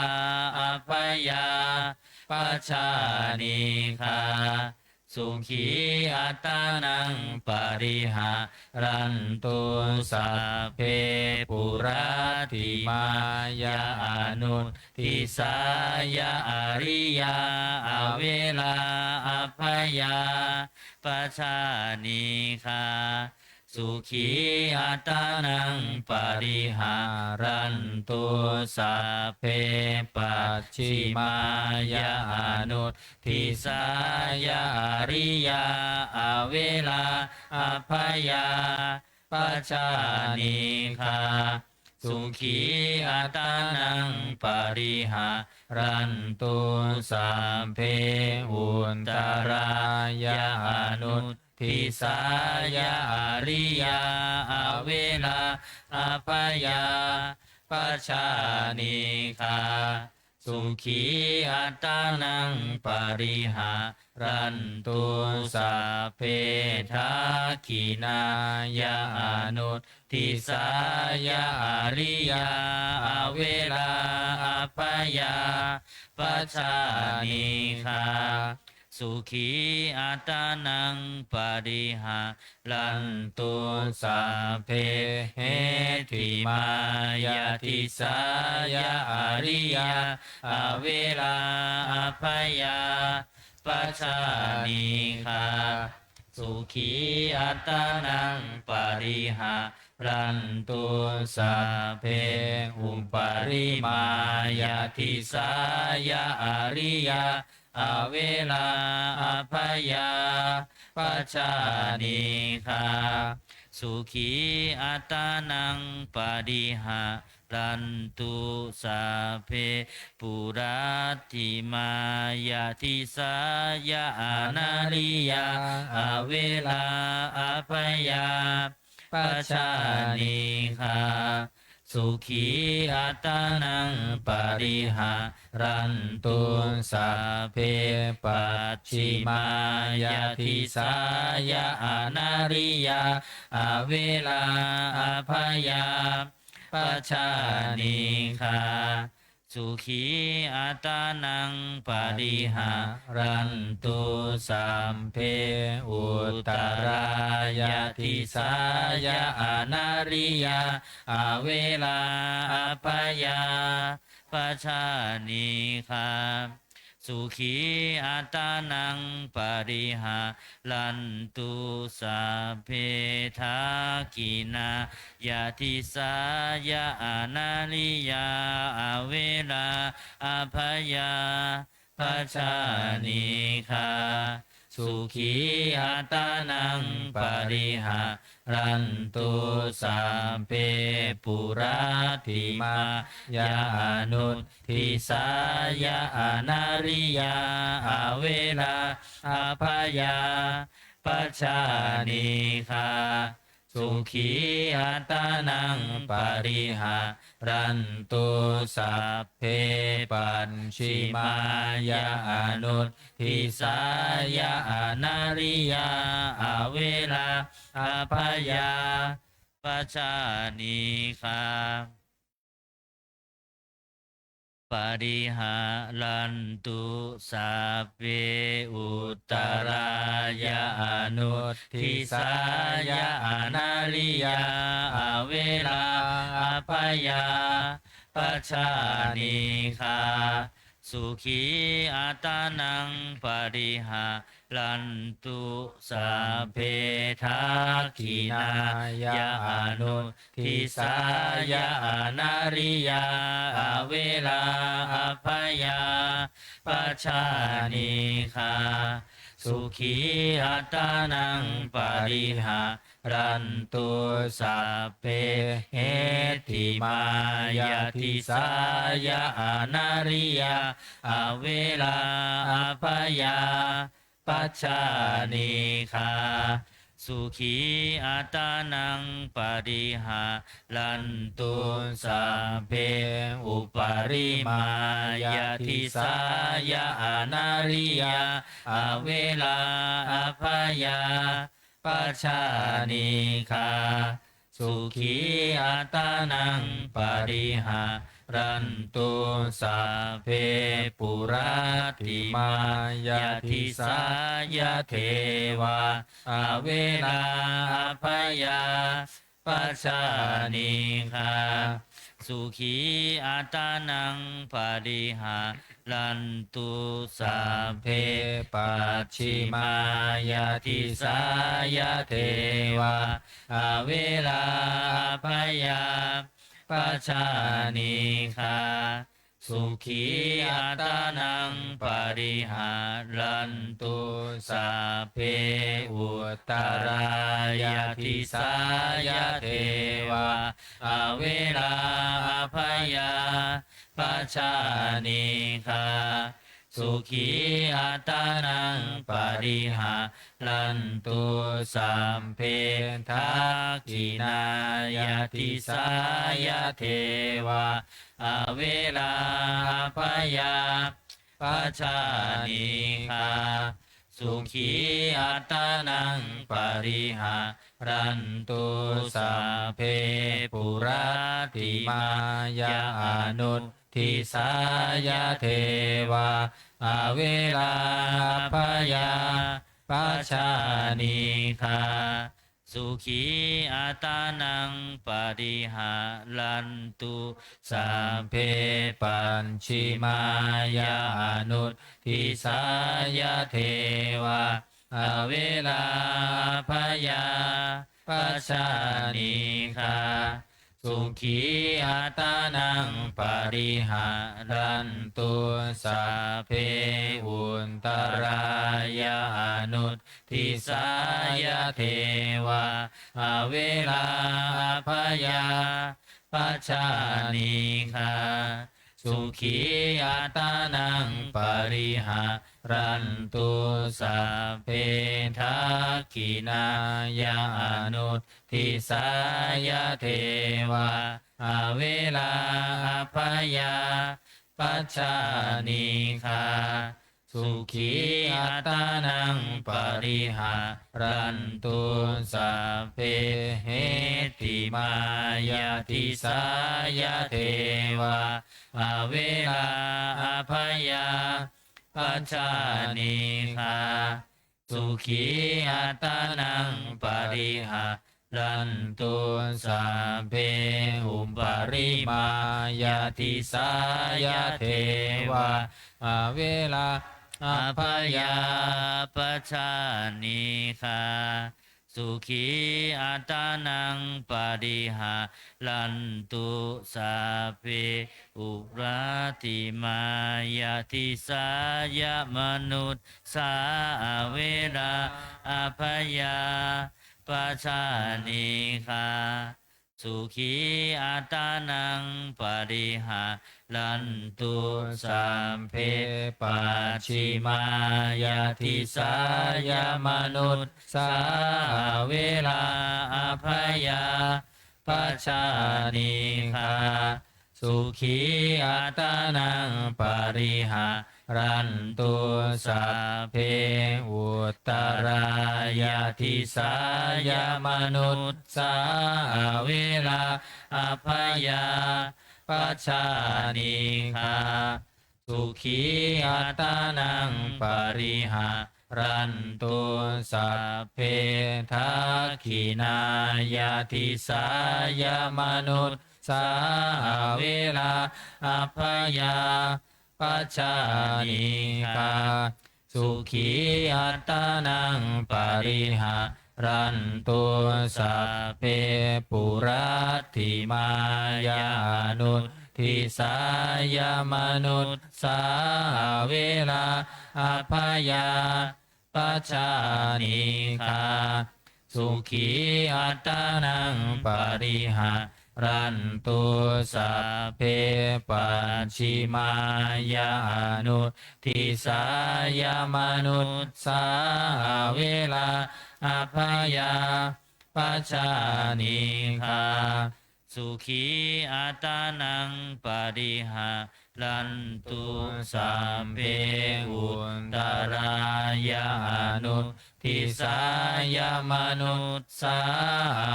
abyāpajjhā anīghā sukhī attānaṃ pariharantu sabbe. Puratthimāya anudisāya ariyā averā abyāpajjhā anīghā sukhī attānaṃ pariharantu sabbe. Pacchimāya anudisāya ariyā averā abyāpajjhā anīghā sukhī attānaṃ pariharantu sabbe. Uttarāya anudisāya ariyā averā abyāpajjhā anīghā sukhī attānaṃ pariharantu sabbe. Dakkhiṇāya anudisāya ariyā averā abyāpajjhā anīghā sukhī attānaṃ pariharantu sabbe. Heṭṭhimāya disāya ariyā averā abyāpajjhā anīghā sukhī attānaṃ pariharantu sabbe. Uparimāya disāya ariyā averā abyāpajjhā anīghā sukhī attānaṃ pariharantu sabbe. Puratthimāya disāya anariyā averā abyāpajjhā anīghā sukhī attānaṃ pariharantu sabbe. Pacchimāya disāya anariyā averā abyāpajjhā anīghā sukhī attānaṃ pariharantu sabbe. Uttarāya disāya anariyā averā abyāpajjhā anīghā sukhī attānaṃ pariharantu sabbe. Dakkhiṇāya disāya anariyā averā abyāpajjhā anīghā sukhī attānaṃ pariharantu sabbe. Puratthimāya anudisāya anariyā averā abyāpajjhā anīghā sukhī attānaṃ pariharantu sabbe. Pacchimāya anudisāya anariyā averā abyāpajjhā anīghā pariharantu sabbe. Uttarāya anudisāya anariyā averā abyāpajjhā anīghā sukhī attānaṃ pariha rantu sabbe dakkhiṇāya anuddisāya anariyā averā abyāpajjhā anīghā sukhī attānaṃ pariharantu sabbe heṭṭhimāya disāya anariyā averā abyāpajjhā anīghā sukhī attānaṃ pariharantu sabbe uparimāya disāya anariyā averā abyāpajjhā anīghā sukhī attānaṃ pariharantu sabbe puratthimāya disāya devā averā abyāpajjhā anīghā sukhī attānaṃ pariharantu sabbe pacchimāya disāya devā averā abyāpajjhā anīghā sukhī attānaṃ pariharantu sabbe uttarāya disāya devā averā abyāpajjhā anīghā sukhī attānaṃ pariharantu sabbe dakkhiṇāya disāya devā averā abyāpajjhā anīghā sukhī attānaṃ pariharantu sabbe puratthimāya anuddisāya devā averā abyāpajjhā anīghā sukhī attānaṃ pariharantu sabbe pacchimāya anuddisāya devā averā abyāpajjhā anīghā sukhī attānaṃ pariharantu sabbe uttarāya anuddisāya devā averā abyāpajjhā anīghā sukhī attānaṃ pariharantu sabbe dakkhiṇāya anuddisāya devā averā abyāpajjhā anīghā sukhī attānaṃ pariharantu sabbe heṭṭhimāya disāya devā averā abyāpajjhā anīghā sukhī attānaṃ pariharantu sabbe uparimāya disāya devā averā abyāpajjhā anīghā sukhī attānaṃ pariharantu sabbe puratthimāya disāya manussā averā abyāpajjhā anīghā sukhī attānaṃ pariharantu sabbe pacchimāya disāya manussā averā abyāpajjhā anīghā sukhī attānaṃ pariharantu sabbe uttarāya disāya manussā averā abyāpajjhā anīghā sukhī attānaṃ pariharantu sabbe dakkhiṇāya disāya manussā averā abyāpajjhā anīghā sukhī attānaṃ pariharantu. Sabbe puratthimāya anuddisāya manussā averā abyāpajjhā anīghā sukhī attānaṃ pariharantu. Sabbe pacchimāya anuddisāya manussā averā abyāpajjhā anīghā sukhī attānaṃ pariharantu. Sabbe uttarāya anuddisāya manussā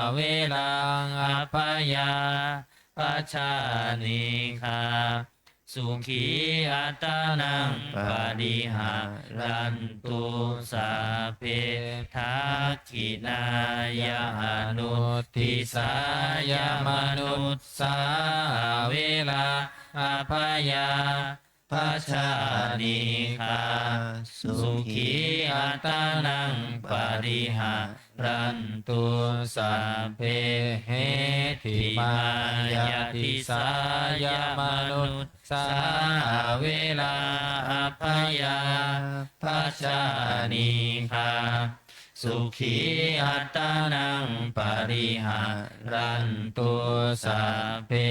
averā abyāpajjhā anīghā sukhī attānaṃ pariharantu. Sabbe dakkhiṇāya anuddisāya manussā averā abyāpajjhā anīghā sukhī attānaṃ pariharantu. Sabbe heṭṭhimāya disāya manussā averā abyāpajjhā anīghā sukhī attānaṃ pariharantu. Sabbe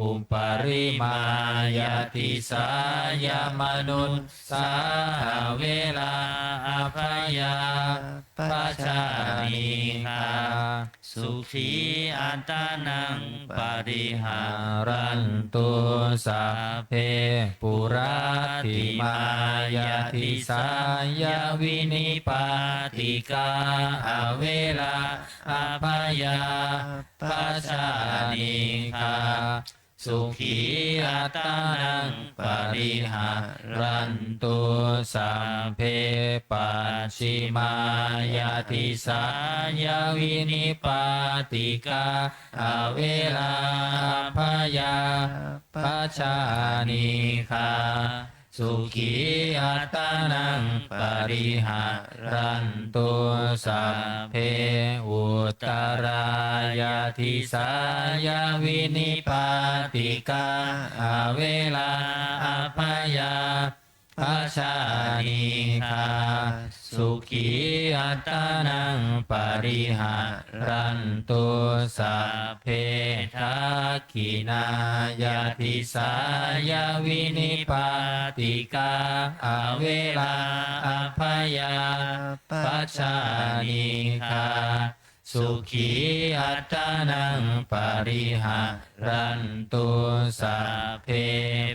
uparimāya disāya manussā averā abyāpajjhā anīghā sukhī attānaṃ pariharantu. Sabbe puratthimāya disāya vinipātikā averā abyāpajjhā anīghā sukhī attānaṃ pariharantu. Sabbe pacchimāya disāya vinipātikā averā abyāpajjhā anīghā sukhī attānaṃ pariharantu. Sabbe uttarāya disāya vinipātikā averā abyāpajjhā anīghā sukhī attānaṃ pariharantu. Sabbe dakkhiṇāya disāya vinipātikā averā abyāpajjhā anīghā sukhī attānaṃ pariharantu. Sabbe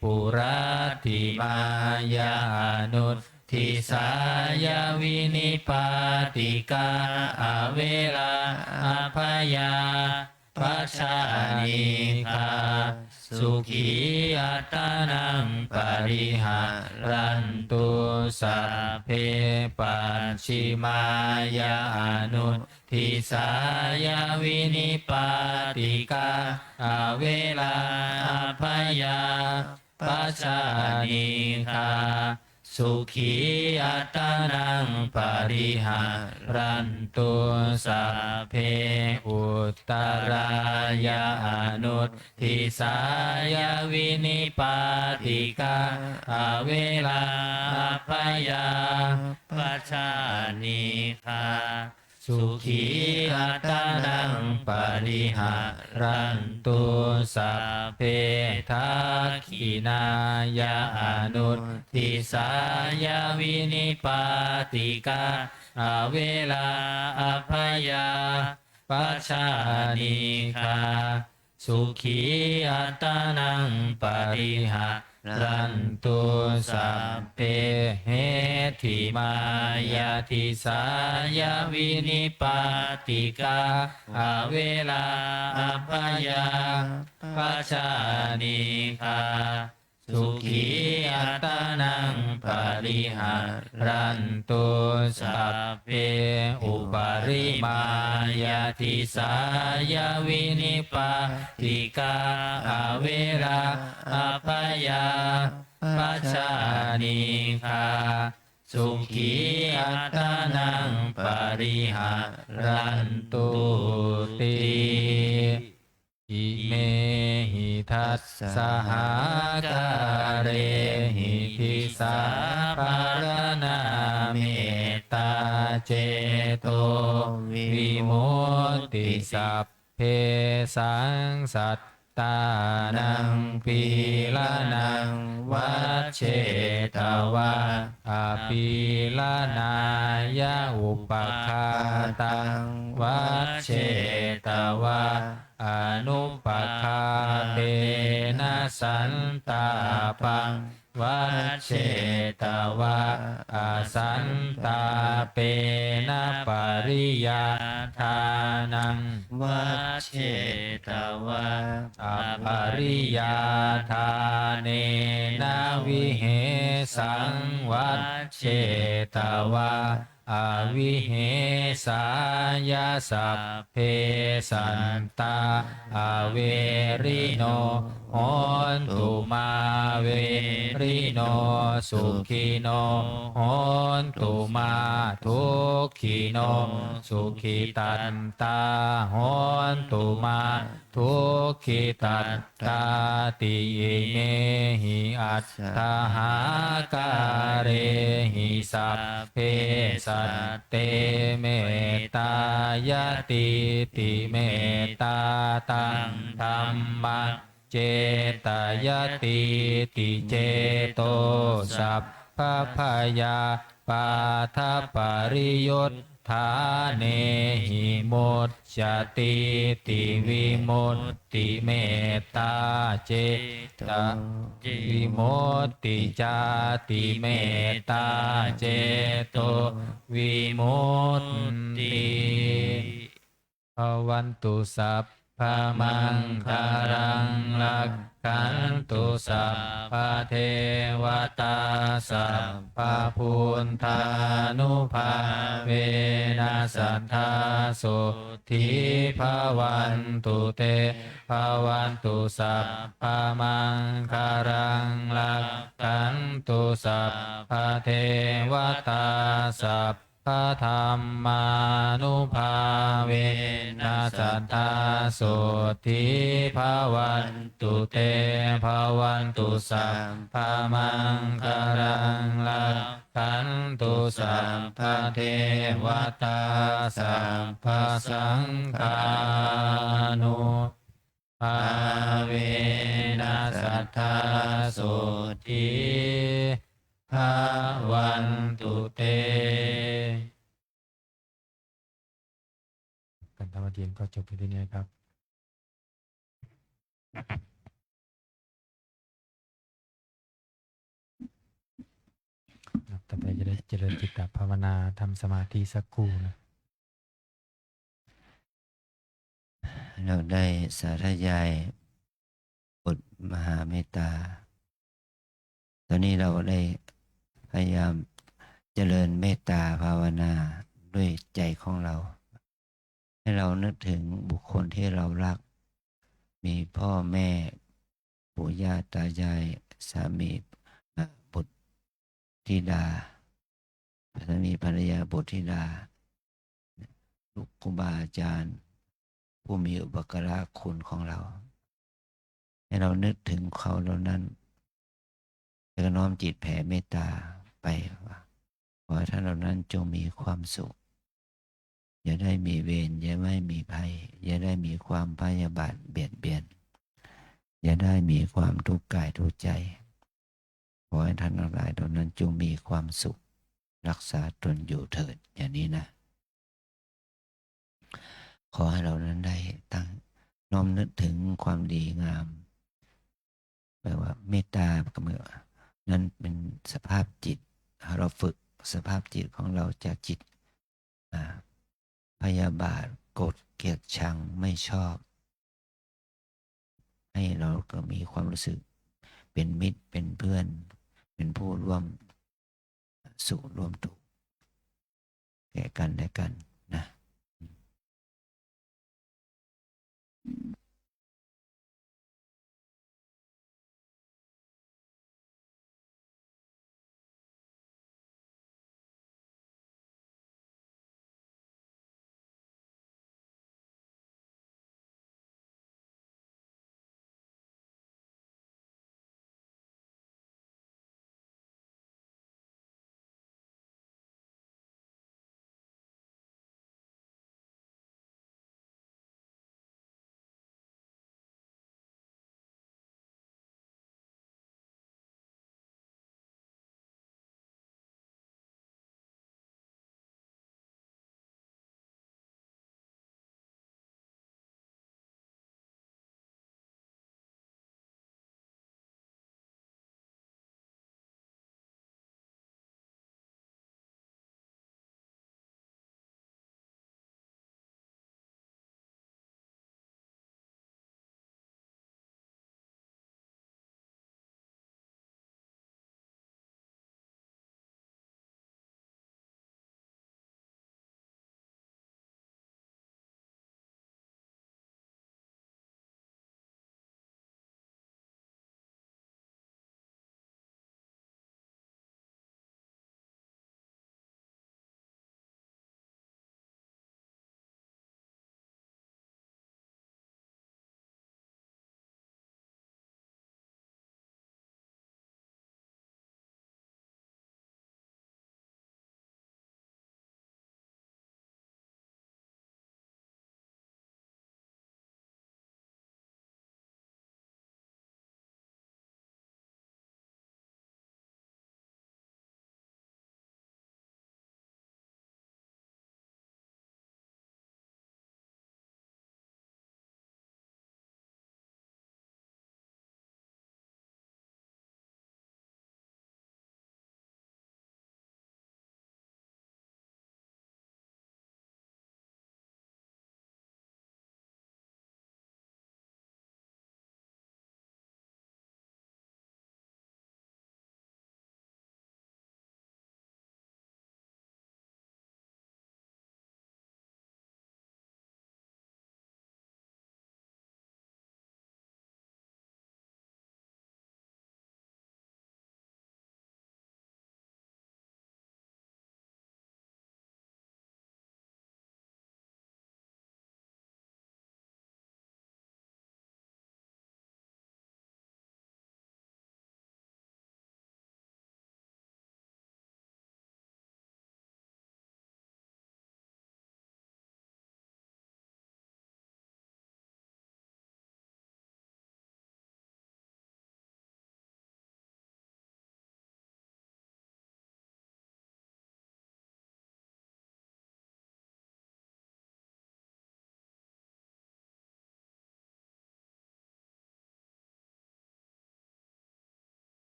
puratthimāya anuddisāya vinipātikā averā abyāpajjhā anīghā sukhī attānaṃ pariharantu. Sabbe pacchimāya anuddisāya vinipātikā averā abyāpajjhā anīghā sukhī attānaṃ pariharantu. Sabbe uttarāya anuddisāya vinipātikā averā abyāpajjhā anīghā sukhī attānaṃ pariharantu. Sabbe dakkhiṇāya anuddisāya vinipātikā averā abyāpajjhā anīghā sukhī attānaṃ pariharantu. Sabbe heṭṭhimāya disāya vinipātikā averā abyāpajjhā anīghā sukhī attānaṃ pariharantu. Sabbe uparimāya disāya vinipātikā averā abyāpajjhā anīghā sukhī attānaṃ pariharantūti. Imehi dasaākārehi disāpharaṇā mettācetovimutti. Sabbesaṃ sat tānaṃ pīḷanaṃ vajjetvā apīḷanāya, upaghātaṃ vajjetvā anupaghātena, santāpaṃ vajjetvā asantāpena, pariyādānaṃ vajjetvā apariyādānena, vihesaṃ vajjetvā avihesāya. Sabbe sattā averino hontu, mā verino sukhino hontu, mā dukkhino sukhitattā hontu, mā dukkhitattā ti. Imehi aṭṭhahākārehi sabbe satte mettāyatīti, mettātaṃ dhammaṃ cetayatīti, ceto sabbabhayā pādapariyuṭṭhānehi muccatīti vimutti. Mettācetovimutti cāti, mettācetovimutti. Bhavatu sabbamaṅgalaṃ, rakkhantu sabbadevatā, sabbabuddhānubhāvena sadā sotthī bhavantu te. Bhavatu sabbamaṅgalaṃ, rakkhantu sabbadevatā, sab- badhammānubhāvena sadā sotthī bhavantu te. Bhavatu sabbamaṅgalaṃ, rakkhantu sabbadevatā, sabbasaṅghānubhāvena sadā sotthī bhavantu te. การทำวัตรเย็นก็จบไปที่นี่ครับ ครับ ต่อไปจะได้เจริญจิตตภาวนา ทำสมาธิสักครู่นะ เราได้สาธยายบทมหาเมตตา ตอนนี้เราได้พยายามเจริญเมตตาภาวนาด้วยใจของเรา ให้เรานึกถึงบุคคลที่เรารัก มีพ่อแม่ ปู่ย่าตายาย สามี อ่า บุตรธิดา สามีภรรยา บุตรธิดา ลูก ครูบาอาจารย์ ผู้มีอุปการะคุณของเรา ให้เรานึกถึงเขาเหล่านั้น แล้วก็น้อมจิตแผ่เมตตาไปว่า ขอให้ท่านเหล่านั้นจงมีความสุข อย่าได้มีเวร อย่าได้มีภัย อย่าได้มีความพยาบาทเบียดเบียน อย่าได้มีความทุกข์กายทุกข์ใจ ขอให้ท่านทั้งหลายเหล่านั้นจงมีความสุข รักษาตนอยู่เถิด อย่างนี้นะ ขอให้เรานั้นได้ตั้งน้อมนึกถึงความดีงาม แปลว่าเมตตาก็เหมือนนั้นเป็นสภาพจิต เราฝึกสภาพจิตของเราจากจิต อ่า พยาบาท โกรธ เกลียด ชัง ไม่ชอบ ให้เราก็มีความรู้สึกเป็นมิตร เป็นเพื่อน เป็นผู้ร่วมสุขร่วมทุกข์แก่กันและกันนะ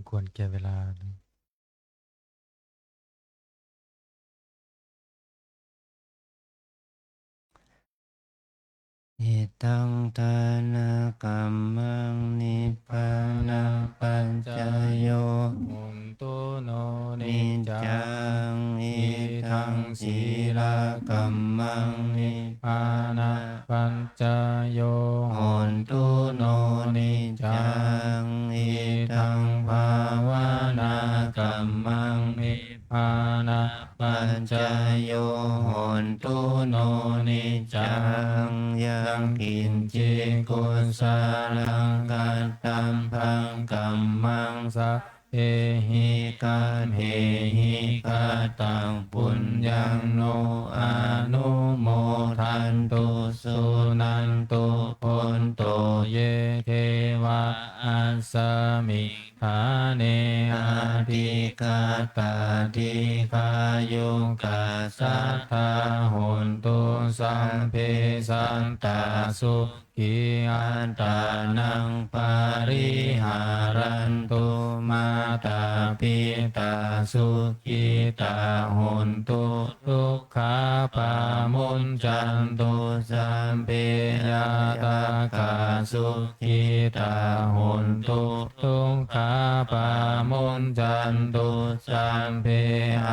ควรแก่เวลา Idaṃ dānakammaṃ nibbānapaccayo hotu no niccaṃ. Idaṃ sīlakammaṃ nibbānapaccayo hotu no niccaṃ. Idaṃ bhāvanākammaṃ nibbānapaccayo hotu no niccaṃ. Yaṅkiñci kusalaṃ kattabbaṃ kammaṃ sabbehi kammehi kataṃ puññaṃ no anumodantu suṇantu bhonto ye devā asmiṃ ṭhāne adhigatā dīghāyukā sadā hontu sabbe sattā sukhī attānaṃ pariharantu. Mātā pitā sukhitā hontu dukkhā pamuñcantu. Sabbe ñātakā sukhitā hontu dukkhā pamuñcantu. Sabbe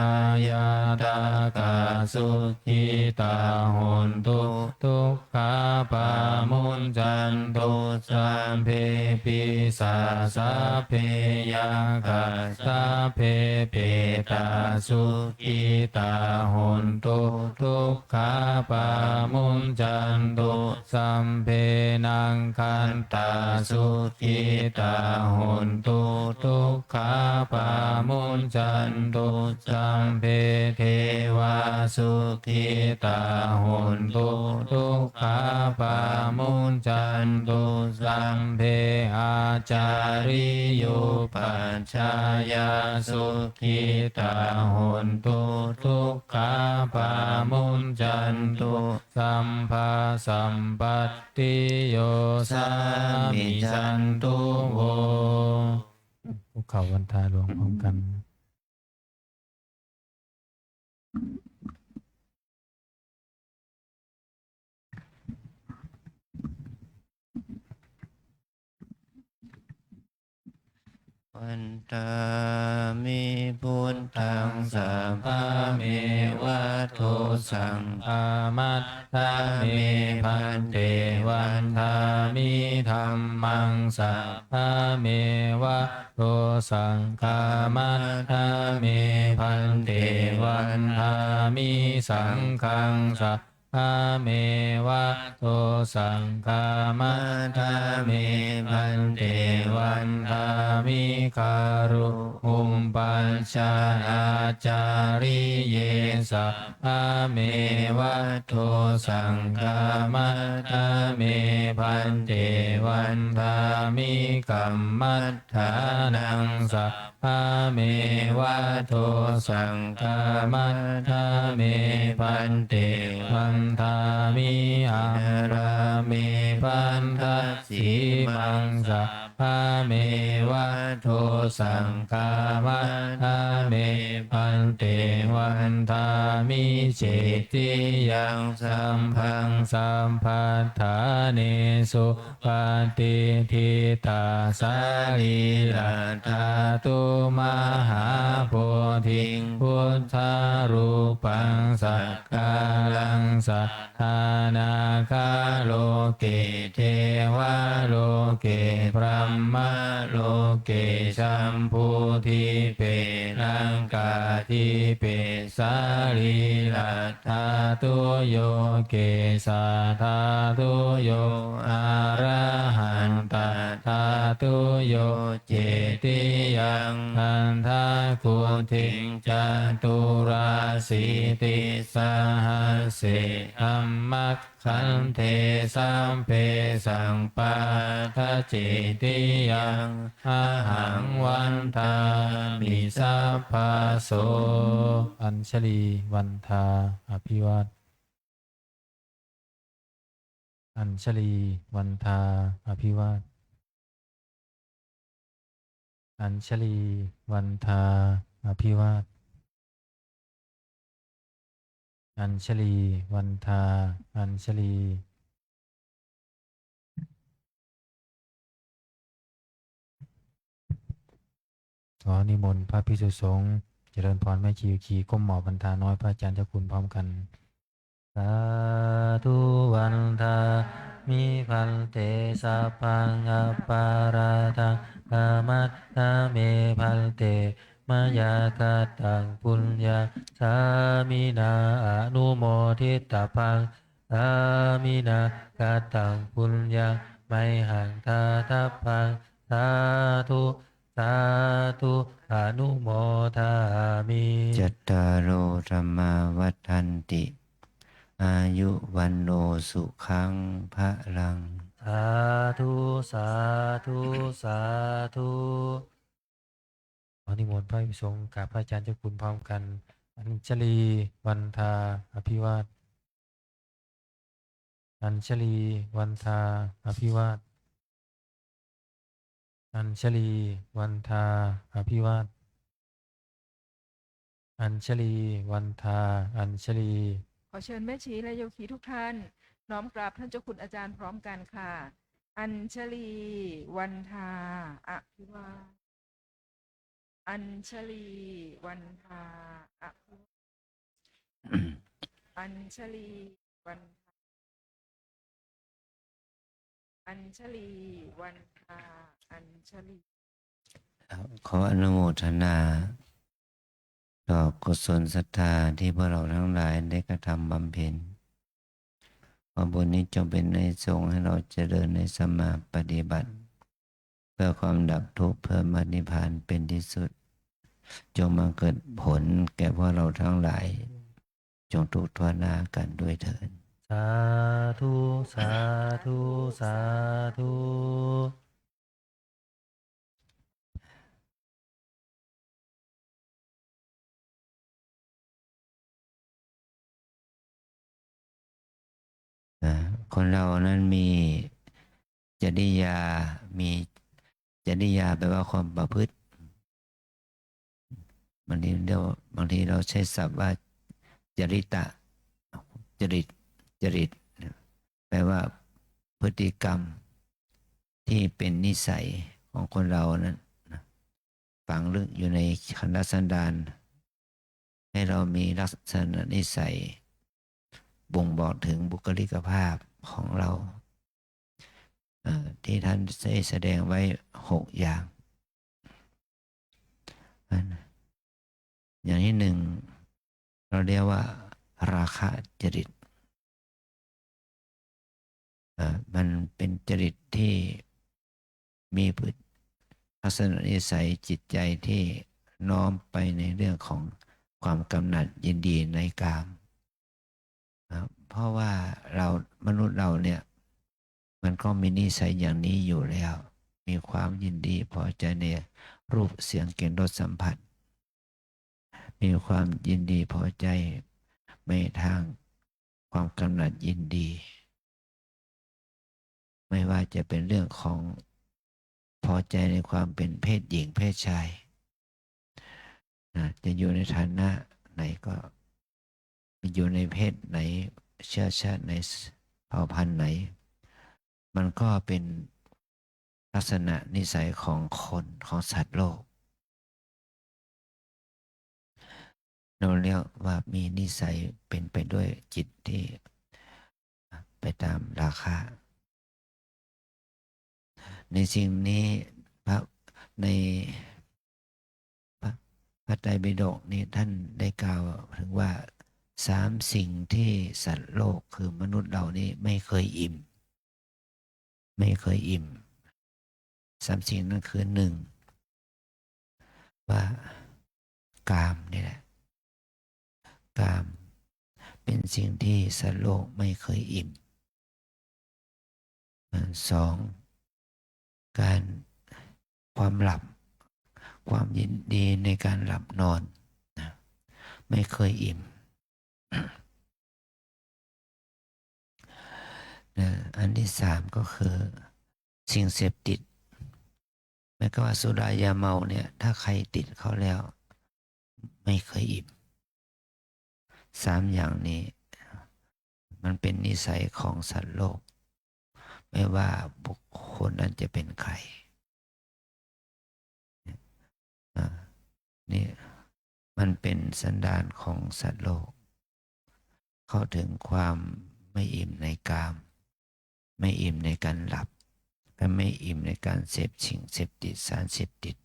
aññātakā sukhitā hontu dukkhā pamuñcantu. Sabbe pisā sabbe yakkhā sabbe petā sukhitā hontu dukkhā pamuñcantu. Sabbe nakkhattā sukhitā hontu dukkhā pamuñcantu. Sabbe devā sukhitā hontu dukkhā pamuñcantu. Sabbe ācariyupajjhāyā sukhitā hontu dukkhā pamuñcantu. Sabbā sampattiyo samijjhantu vo. คุกเข่าวันทาหลวงพร้อมกัน Vandāmi buddhaṃ sabbameva dosaṃ khamatha me bhante. Vandāmi dhammaṃ sabbameva dosaṃ khamatha me bhante. Vandāmi saṅghaṃ sabbameva dosaṃ khamatha me bhante. Vandāmi garuṃ upajjhāyācariye sabbameva dosaṃ khamatha me bhante. Vandāmi kamma ṭhānaṃ sabbameva dosaṃ khamatha me bhante. Vandāmi ārāme bandhasīmaṃ sabbameva dosaṃ khamatha me bhante. Vandāmi cetiyaṃ sabbaṃ sabbaṭṭhānesu patiṭṭhitā sarīradhātu mahābodhiṃ buddharūpaṃ sakkāraṃ sadā nāgaloke devaloke brahmaloke jambudīpe laṅkādīpe sarīra dhātuyo kesādhātuyo arahatadhātuyo cetiyaṃ gandhakuṭiṃ caturāsītisahasсе dhammakkhandhe sabbesaṃ pattacetiyaṃ ahaṃ vandāmi sabbaso. อัญชลีวันทาอภิวาท อัญชลีวันทาอภิวาท Añjalī vandā abhivād. Añjalī vandā añjalī. ขอนิมนต์พระภิกษุสงฆ์เจริญพรแม่ชี ก้มหมอบบันทาน้อยพระอาจารย์เจ้าคุณพร้อมกัน Sādhu vandāmi bhante, sabbaṃ aparādhaṃ khamatha me bhante, mayā kataṃ puññaṃ sāminā anumoditabbaṃ, sāminā kataṃ puññaṃ mayhaṃ dātabbaṃ, sādhu sādhu anumodāmi. Cattāro dhammā vaḍḍhanti, āyu vaṇṇo sukhaṃ balaṃ. Sādhu sādhu sādhu. ขอนิมนต์พระภิกษุสงฆ์กราบพระอาจารย์เจ้าคุณพร้อมกัน Añjalī vandā abhivād. Añjalī vandā abhivād. Añjalī vandā abhivād. Añjalī vandā añjalī. ขอเชิญแม่ชีและโยคีทุกท่าน น้อมกราบท่านเจ้าคุณอาจารย์พร้อมกันค่ะ Añjalī vandā abhivād. Añjalī vandā abhivād. Añjalī vandā. Añjalī vandā añjalī. ขออนุโมทนาต่อกุศลศรัทธาที่พวกเราทั้งหลายได้กระทำบำเพ็ญ ขอบุญนี้จงเป็นอานิสงส์ให้เราเจริญในสัมมาปฏิบัติ เพื่อความดับทุกข์ เพื่อมรรคนิพพานเป็นที่สุด จงบังเกิดผลแก่พวกเราทั้งหลาย จงทุกข์ทั่วหน้ากันด้วยเถิด Sādhu sādhu sādhu. อ่า คนเรานั้นมีจริยา มีจริยาแปลว่าความประพฤติ บางทีเรา บางทีเราใช้ศัพท์ว่าจริตะ จริต จริต แปลว่าพฤติกรรมที่เป็นนิสัยของคนเรานั้นนะ ฝังลึกอยู่ในขันธสันดาน ให้เรามีลักษณะนิสัย บ่งบอกถึงบุคลิกภาพของเรา เอ่อ ที่ท่านได้แสดงไว้หกอย่าง อัน อย่างที่หนึ่ง เราเรียกว่าราคะจริต เอ่อ มันเป็นจริตที่มีพฤติ ลักษณะนิสัยจิตใจที่น้อมไปในเรื่องของความกำหนัดยินดีในกาม นะ เพราะว่าเรา มนุษย์เราเนี่ย มันก็มีนิสัยอย่างนี้อยู่แล้ว มีความยินดีพอใจในรูป เสียง กลิ่น รส สัมผัส มีความยินดีพอใจในทางความกำหนัดยินดี ไม่ว่าจะเป็นเรื่องของพอใจในความเป็นเพศหญิงเพศชาย นะ จะอยู่ในฐานะไหนก็ อยู่ในเพศไหน เชื้อชาติไหน เผ่าพันธุ์ไหน มันก็เป็นลักษณะนิสัยของคน ของสัตว์โลก เราเรียกว่ามีนิสัยเป็นไปด้วยจิตที่ไปตามราคะ ในสิ่งนี้ พระ ในพระ พระไตรปิฎกนี้ท่านได้กล่าวถึงว่าสามสิ่งที่สัตว์โลกคือมนุษย์เรานี้ไม่เคยอิ่ม ไม่เคยอิ่ม สามสิ่งนั้นคือ หนึ่ง ว่ากามนี่แหละ กามเป็นสิ่งที่สัตว์โลกไม่เคยอิ่ม อ่า สอง การ ความหลับ ความยินดีในการหลับนอน นะ ไม่เคยอิ่ม นะ อันที่สามก็คือสิ่งเสพติด แม้กระทั่งสุรายาเมาเนี่ย ถ้าใครติดเข้าแล้วไม่เคยอิ่ม สามอย่างนี้ มันเป็นนิสัยของสัตว์โลก ไม่ว่าบุคคลนั้นจะเป็นใคร อ่า นี่มันเป็นสันดานของสัตว์โลก เข้าถึงความไม่อิ่มในกาม ไม่อิ่มในการหลับ และไม่อิ่มในการเสพสิ่งเสพติด สารเสพติด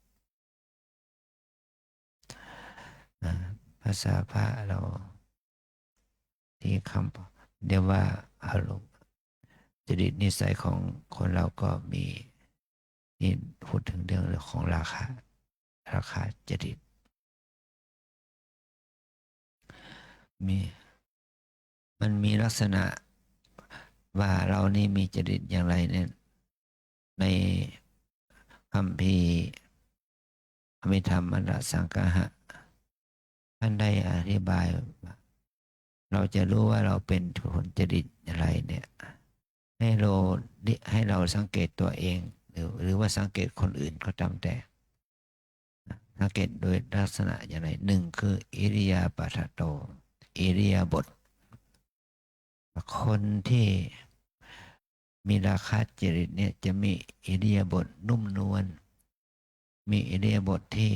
อ่า ภาษาพระเรา ที่คำเรียกว่าอารมณ์ จริตนิสัยของคนเราก็มี นี่พูดถึงเรื่องของราคะ ราคะจริต มี มันมีลักษณะว่าเรานี่มีจริตอย่างไรเนี่ย ในคัมภีร์อภิธรรมมัตตสังกหะ ท่านได้อธิบายว่า เราจะรู้ว่าเราเป็นคนจริตอะไรเนี่ย ให้เรา ให้เราสังเกตตัวเอง หรือ หรือว่าสังเกตคนอื่นก็ตามแต่ สังเกตโดยลักษณะอย่างไร หนึ่ง คืออิริยาปถะโต อิริยาบถ คนที่มีราคะจริตเนี่ยจะมีอิริยาบถนุ่มนวล มีอิริยาบถที่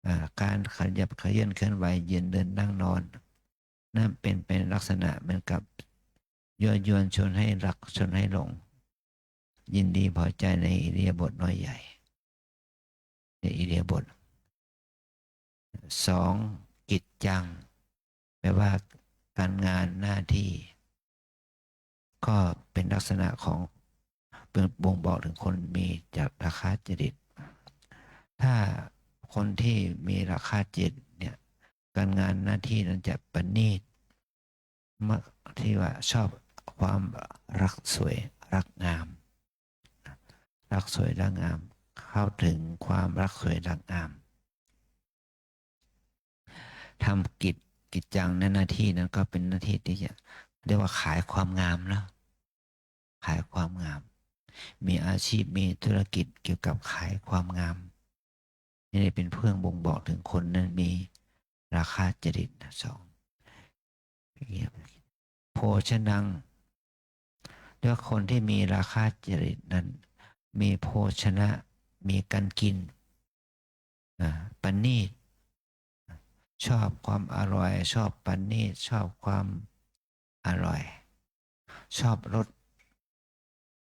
อ่า การขยับเขยื้อนเคลื่อนไหว ยืนเดินนั่งนอน นั่นเป็น เป็นลักษณะเหมือนกับยั่วยวนชวนให้รักชวนให้หลง ยินดีพอใจในอิริยาบถน้อยใหญ่ ในอิริยาบถ สอง กิจจัง แปลว่าการงานหน้าที่ ก็เป็นลักษณะของ เป็นบ่งบอกถึงคนมีจากราคะจริต ถ้าคนที่มีราคะจริตเนี่ย การงานหน้าที่นั้นจะประณีต มะ ที่ว่าชอบความรักสวยรักงาม รักสวยรักงาม เข้าถึงความรักสวยรักงาม ทำกิจ กิจจัง ในหน้าที่นั้นก็เป็นหน้าที่ที่จะเรียกว่าขายความงามเนาะ ขายความงาม มีอาชีพ มีธุรกิจเกี่ยวกับขายความงาม นี่เป็นเครื่องบ่งบอกถึงคนนั้นมีราคะจริตนะ สอง โภชนัง เรียกว่าคนที่มีราคะจริตนั้น มีโภชนะ มีการกิน อ่า ประณีต ชอบความอร่อย ชอบประณีต ชอบความอร่อย ชอบรส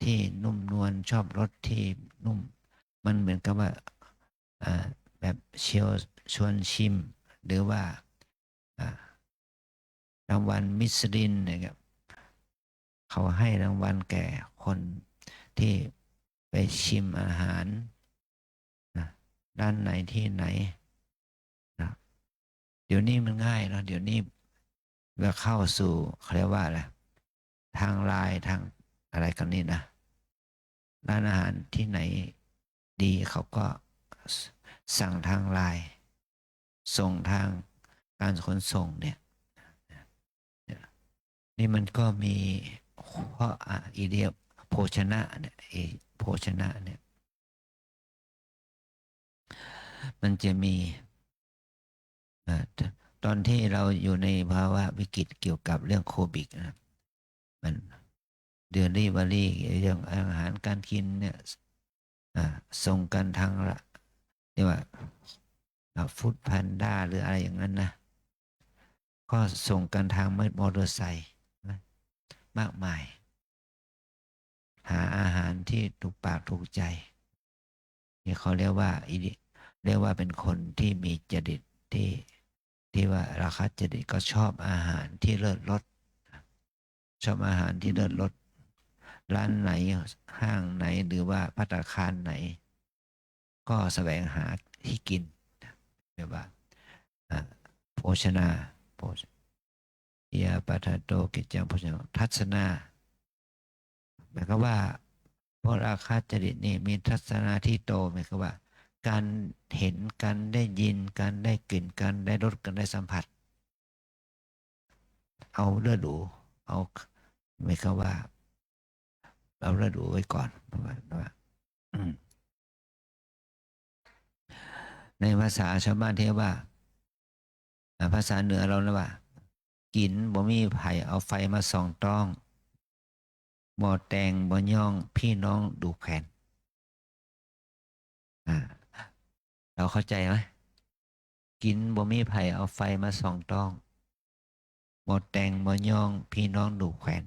ที่นุ่มนวล ชอบรสที่นุ่ม มันเหมือนกับว่า อ่า แบบเชิญชวนชิม หรือว่า อ่า รางวัลมิชลินนะครับ เขาให้รางวัลแก่คนที่ไปชิมอาหารนะ ร้านไหนที่ไหนนะ เดี๋ยวนี้มันง่ายเนาะ เดี๋ยวนี้เราเข้าสู่ เขาเรียกว่าอะไร ทางไลน์ ทางอะไรกันนี่นะ ร้านอาหารที่ไหนดีเขาก็สั่งทางไลน์ ส่งทางการขนส่งเนี่ย นี่มันก็มีข้อ อ่ะ อิริยา โภชนะเนี่ย เอ โภชนะเนี่ย มันจะมี อ่า ตอนที่เราอยู่ในภาวะวิกฤตเกี่ยวกับเรื่องโควิดนะ มัน เดลิเวอรี่ เรื่องอาหารการกินเนี่ย อ่า ส่งกันทางละ เรียกว่า อ่า ฟู้ดแพนด้า หรืออะไรอย่างนั้นนะ ก็ส่งกันทางมอเตอร์ไซค์นะ มากมาย หาอาหารที่ถูกปากถูกใจ นี่เขาเรียกว่าอิริ เรียกว่าเป็นคนที่มีจริตที่ ที่ว่าราคะจริต ก็ชอบอาหารที่เลิศรส ชอบอาหารที่เลิศรส ร้านไหน ห้างไหน หรือว่าภัตตาคารไหน ก็แสวงหาที่กิน เรียกว่า อ่า โภชนา โภช- ยาปะทะโตกิจจังโภชนา ทัศนา หมายความว่า เพราะราคะจริตนี่มีทัศนาที่โต หมายความว่า การเห็น การได้ยิน การได้กลิ่น การได้รส การได้สัมผัส เอาเลิศหรู เอา หมายความว่า เอาเลิศหรูไว้ก่อน ประมาณว่า อืม ในภาษาชาวบ้านเรียกว่า อ่า ภาษาเหนือเรานะว่า กิ๋นบ่มีไผเอาไฟมาส่องต้อง บ่แต่งบ่ย่องพี่น้องดูแควน อ่า เราเข้าใจไหม กิ๋นบ่มีไผเอาไฟมาส่องต้อง บ่แต่งบ่ย่องพี่น้องดูแควน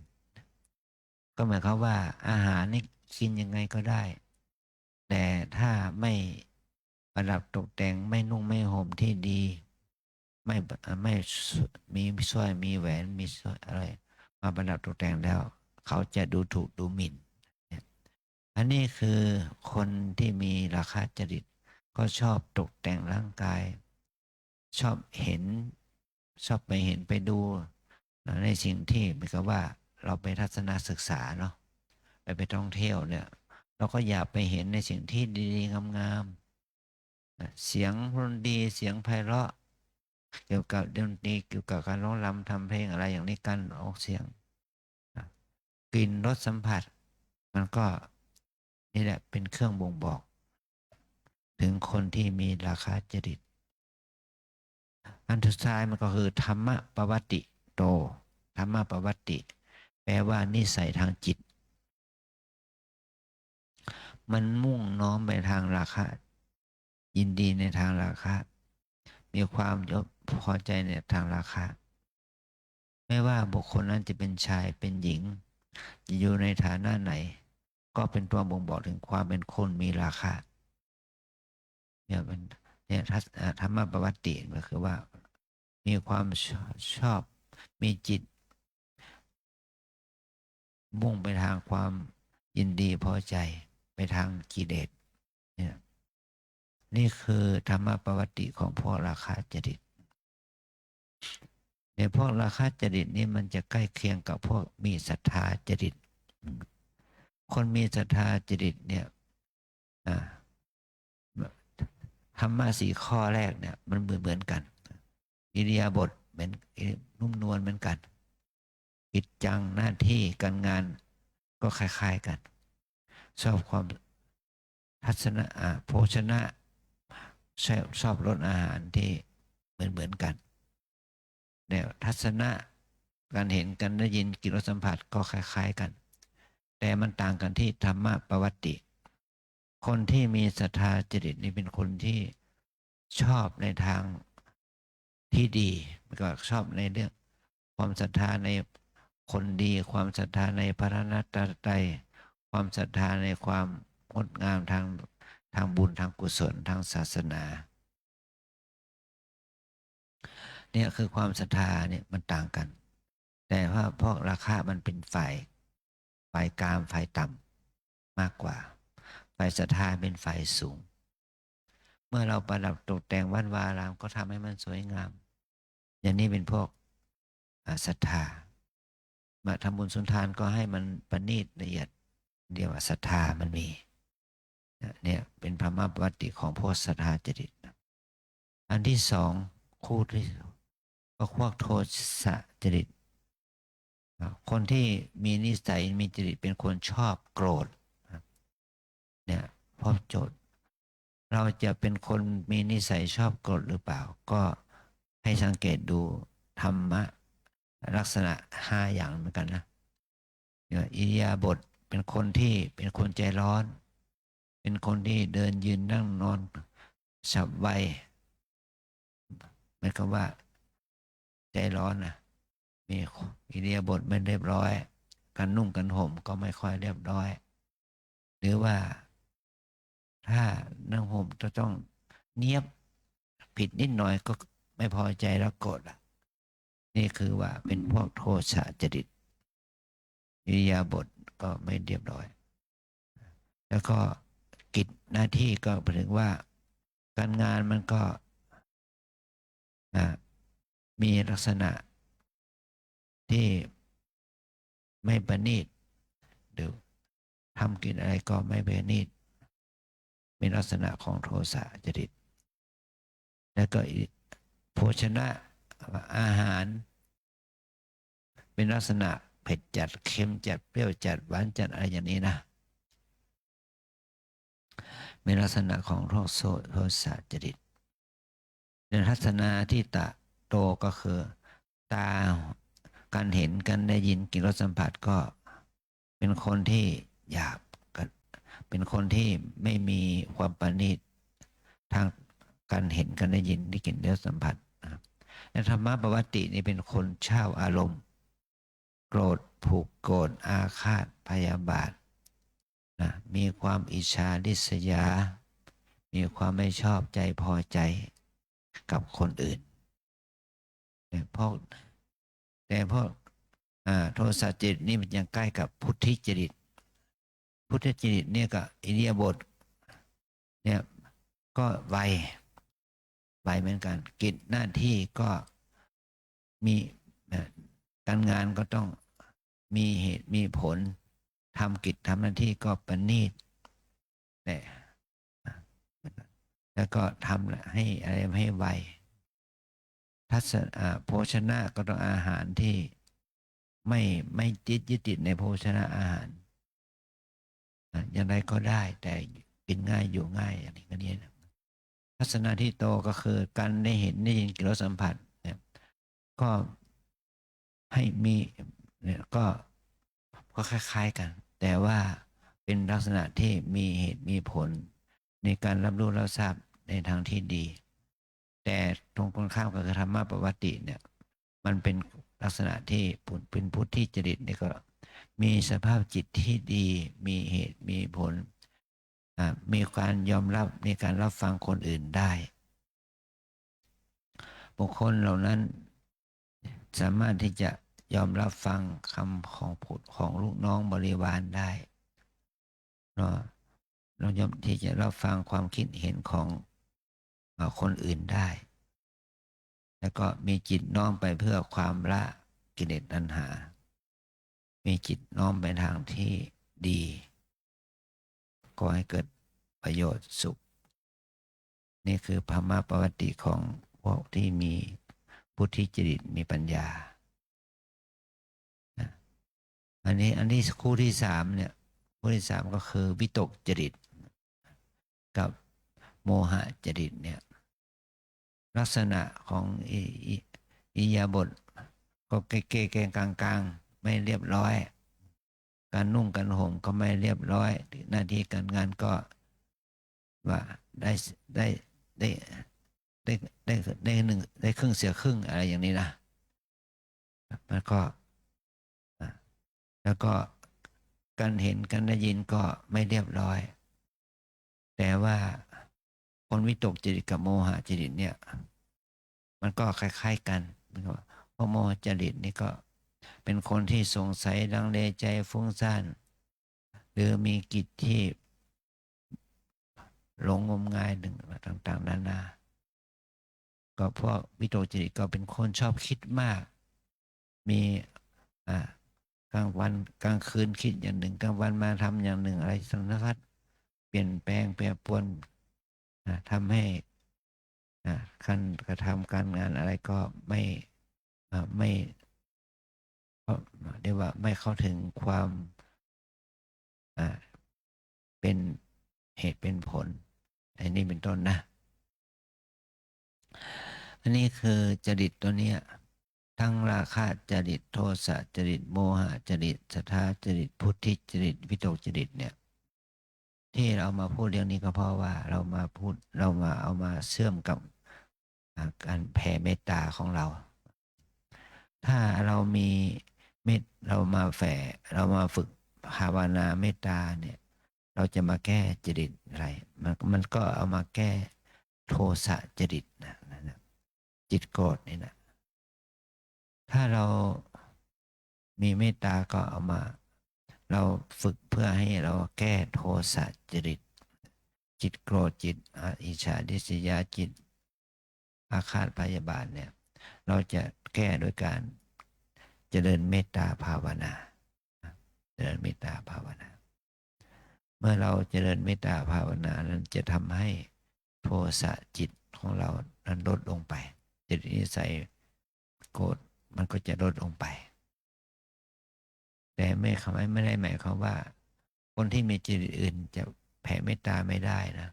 ก็หมายความว่าอาหารนี่กินยังไงก็ได้ แต่ถ้าไม่ประดับตกแต่ง ไม่นุ่งไม่ห่มที่ดี ไม่ ไม่มีสร้อยมีแหวนมีสร้อยอะไร มาประดับตกแต่งแล้ว เขาจะดูถูกดูหมิ่นเนี่ย อันนี้คือคนที่มีราคะจริต ก็ชอบตกแต่งร่างกาย ชอบเห็น ชอบไปเห็นไปดูนะ ในสิ่งที่เหมือนกับว่าเราไปทัศนศึกษาเนาะ ไป ไปท่องเที่ยวเนี่ย เราก็อยากไปเห็นในสิ่งที่ดีๆ งามๆ นะ เสียงดนตรี เสียงไพเราะ เกี่ยวกับดนตรี เกี่ยวกับการร้องรำทำเพลงอะไรอย่างนี้ การออกเสียงนะ กลิ่นรสสัมผัส มันก็ นี่แหละเป็นเครื่องบ่งบอก ถึงคนที่มีราคะจริต อันสุดท้ายมันก็คือ ธรรมปวัตติโต ธรรมปวัตติ แปลว่านิสัยทางจิต มันมุ่งน้อมไปทางราคะ ยินดีในทางราคะ มีความพอใจในทางราคะ ไม่ว่าบุคคลนั้นจะเป็นชายเป็นหญิง จะอยู่ในฐานะไหน ก็เป็นตัวบ่งบอกถึงความเป็นคนมีราคะ เนี่ยเป็น เนี่ยทัศ- อ่า ธรรมปวัตติก็คือว่า มีความช- ชอบ มีจิต มุ่งไปทางความยินดีพอใจ ไปทางกิเลส เนี่ย นี่คือธรรมปวัตติของพวกราคะจริต ในพวกราคะจริตนี่มันจะใกล้เคียงกับพวกมีศรัทธาจริต คนมีศรัทธาจริตเนี่ย อ่า ธรรมะสี่ข้อแรกเนี่ย มันเหมือนเหมือนกัน อิริยาบถเหมือน นุ่มนวลเหมือนกัน กิจจัง หน้าที่การงานก็คล้ายๆกัน ชอบความ ทัศนะ อ่า โภชนะ ชอบ ชอบรสอาหารที่เหมือนเหมือนกัน เนี่ย ทัศนะ การเห็น การได้ยิน กลิ่นรสสัมผัสก็คล้ายๆกัน แต่มันต่างกันที่ธรรมปวัตติ คนที่มีศรัทธาจริตนี่เป็นคนที่ชอบในทางที่ดี มันก็ชอบในเรื่องความศรัทธาในคนดี ความศรัทธาในพระรัตนตรัย ความศรัทธาในความงดงามทาง ทางบุญ ทางกุศล ทางศาสนา เนี่ยคือความศรัทธาเนี่ยมันต่างกัน แต่ว่าพวกราคะมันเป็นฝ่าย ฝ่ายกาม ฝ่ายต่ำมากกว่า ฝ่ายศรัทธาเป็นฝ่ายสูง เมื่อเราประดับตกแต่งวัดวาอารามก็ทำให้มันสวยงาม อย่างนี้เป็นพวก อ่า ศรัทธา มาทำบุญสุนทานก็ให้มันประณีตละเอียด เรียกว่าศรัทธามันมี นะ เนี่ยเป็นธรรมปวัตติของพวกศรัทธาจริตนะ อันที่สอง คู่ที่ ก็พวกโทสะจริต นะ คนที่มีนิสัย มีจริตเป็นคนชอบโกรธ นะ เนี่ย พบโจทย์ เราจะเป็นคนมีนิสัยชอบโกรธหรือเปล่า ก็ให้สังเกตดูธรรมะลักษณะห้าอย่างเหมือนกันนะ เนี่ย อิริยาบถ เป็นคนที่ เป็นคนใจร้อน เป็นคนที่เดินยืนนั่งนอนฉับไว หมายความว่าใจร้อนนะ มีอิริยาบถไม่เรียบร้อย การนุ่งการห่มก็ไม่ค่อยเรียบร้อย หรือว่าถ้านุ่งห่มจะต้องเนี๊ยบ ผิดนิดหน่อยก็ไม่พอใจแล้วโกรธละ นี่คือว่าเป็นพวกโทสะจริต อิริยาบถก็ไม่เรียบร้อย แล้วก็กิจหน้าที่ก็ถึงว่าการงานมันก็ อ่ะ มีลักษณะที่ไม่ประณีต หรือทำกินอะไรก็ไม่ประณีต เป็นลักษณะของโทสะจริต แล้วก็อิ- โภชนะ อาหาร เป็นลักษณะเผ็ดจัด เค็มจัด เปรี้ยวจัด หวานจัด อะไรอย่างนี้นะ เป็นลักษณะของโทส- โทสะจริต ในทัศนาทิฏฐิโตก็คือ ตา การเห็น การได้ยิน กลิ่น รส สัมผัส ก็เป็นคนที่หยาบ ก็เป็นคนที่ไม่มีความประณีตทางการเห็น การได้ยิน ได้กลิ่น รส สัมผัสนะครับ และธรรมปวัตตินี่เป็นคนเจ้าอารมณ์ โกรธ ผูกโกรธ อาฆาต พยาบาทนะ มีความอิจฉาริษยา มีความไม่ชอบใจพอใจกับคนอื่น แต่พวก แต่พวก อ่า โทสะจริตนี่มันยังใกล้กับพุทธิจริต พุทธิจริตเนี่ยก็อิริยาบถเนี่ยก็ไว ไวเหมือนกัน กิจหน้าที่ก็มี อ่า การงานก็ต้องมีเหตุมีผล ทำกิจทำหน้าที่ก็ประณีต แต่ แล้วก็ทำให้อะไรให้ไว ทัศ อ่า โภชนะก็ต้องอาหารที่ไม่ ไม่ติดยึดติดในโภชนะอาหาร อ่ะ อย่างไรก็ได้ แต่กินง่ายอยู่ง่าย อย่างนี้ก็เนี่ยนะ ทัศนาทิฏฐิโตก็คือการได้เห็นได้ยินกลิ่นรสสัมผัสเนี่ย ก็ให้มี เนี่ย ก็ ก็คล้ายๆกัน แต่ว่าเป็นลักษณะที่มีเหตุมีผลในการรับรู้รับทราบในทางที่ดี แต่ตรงกันข้ามก็คือธรรมปวัตติเนี่ย มันเป็นลักษณะที่เป็นพุทธิจริตนี่ก็มีสภาพจิตที่ดี มีเหตุมีผล อ่า มีการยอมรับ มีการรับฟังคนอื่นได้ บุคคลเหล่านั้นสามารถที่จะยอมรับฟังคำของผู้ ของลูกน้องบริวารได้เนาะ เรายอมที่จะรับฟังความคิดเห็นของ เอ่อ คนอื่นได้ แล้วก็มีจิตน้อมไปเพื่อความละกิเลสตัณหา มีจิตน้อมไปทางที่ดี ก่อให้เกิดประโยชน์สุข นี่คือธรรมปวัตติของพวกที่มีพุทธิจริต มีปัญญานะ อันนี้ อันที่ คู่ที่สามเนี่ย คู่ที่สามก็คือวิตกจริตกับโมหะจริตเนี่ย ลักษณะของอิ อิ อิริยาบถก็เกะเกะกลางๆ ไม่เรียบร้อย การนุ่งการห่มก็ไม่เรียบร้อย หน้าที่การงานก็ว่าได้ ได้ ได้ ได้ ได้ ได้หนึ่ง ได้ครึ่งเสียครึ่ง อะไรอย่างนี้นะ มันก็ อ่ะ แล้วก็การเห็นการได้ยินก็ไม่เรียบร้อย แต่ว่าคนวิตกจริตกับโมหะจริตเนี่ย มันก็คล้ายๆกัน มันก็ เพราะโมหะจริตนี่ก็เป็นคนที่สงสัยลังเลใจฟุ้งซ่าน หรือมีจิตที่หลงงมงายหนึ่งต่างๆ นานา ก็พวกวิตกจริตก็เป็นคนชอบคิดมาก มี อ่า กลางวันกลางคืนคิดอย่างหนึ่ง กลางวันมาทำอย่างหนึ่ง อะไรสารพัด เปลี่ยนแปลงแปรปรวน อ่า ทำให้ อ่า การกระทำการงานอะไรก็ไม่ อ่า ไม่ เรียกว่าไม่เข้าถึงความ อ่า เป็นเหตุเป็นผล อันนี้เป็นต้นนะ อันนี้คือจริตตัวเนี้ย ทั้งราคะจริต โทสะจริต โมหะจริต ฉัฏฐาจริต พุทธิจริต วิตกจริตเนี่ย ที่เรามาพูดเรื่องนี้ก็เพราะว่าเรามาพูด เรามาเอามาเชื่อมกับ อ่า การแผ่เมตตาของเรา ถ้าเรามีเมต เรามาแผ่ เรามาฝึกภาวนาเมตตาเนี่ย เราจะมาแก้จริตอะไร มัน มันก็เอามาแก้โทสะจริตนะ นั่นนะ จิตโกรธนี่นะ ถ้าเรามีเมตตาก็เอามา เราฝึกเพื่อให้เราแก้โทสะจริต จิตโกรธ จิต อ่า อิจฉาริษยา จิตอาฆาตพยาบาทเนี่ย เราจะแก้โดยการเจริญเมตตาภาวนา เจริญเมตตาภาวนา เมื่อเราเจริญเมตตาภาวนานั้นจะทำให้โทสะจิตของเรานั้นลดลงไป จริตนิสัยโกรธมันก็จะลดลงไป แต่ไม่ ไม่ได้หมายความว่า คนที่มีจริตอื่นจะแผ่เมตตาไม่ได้นะ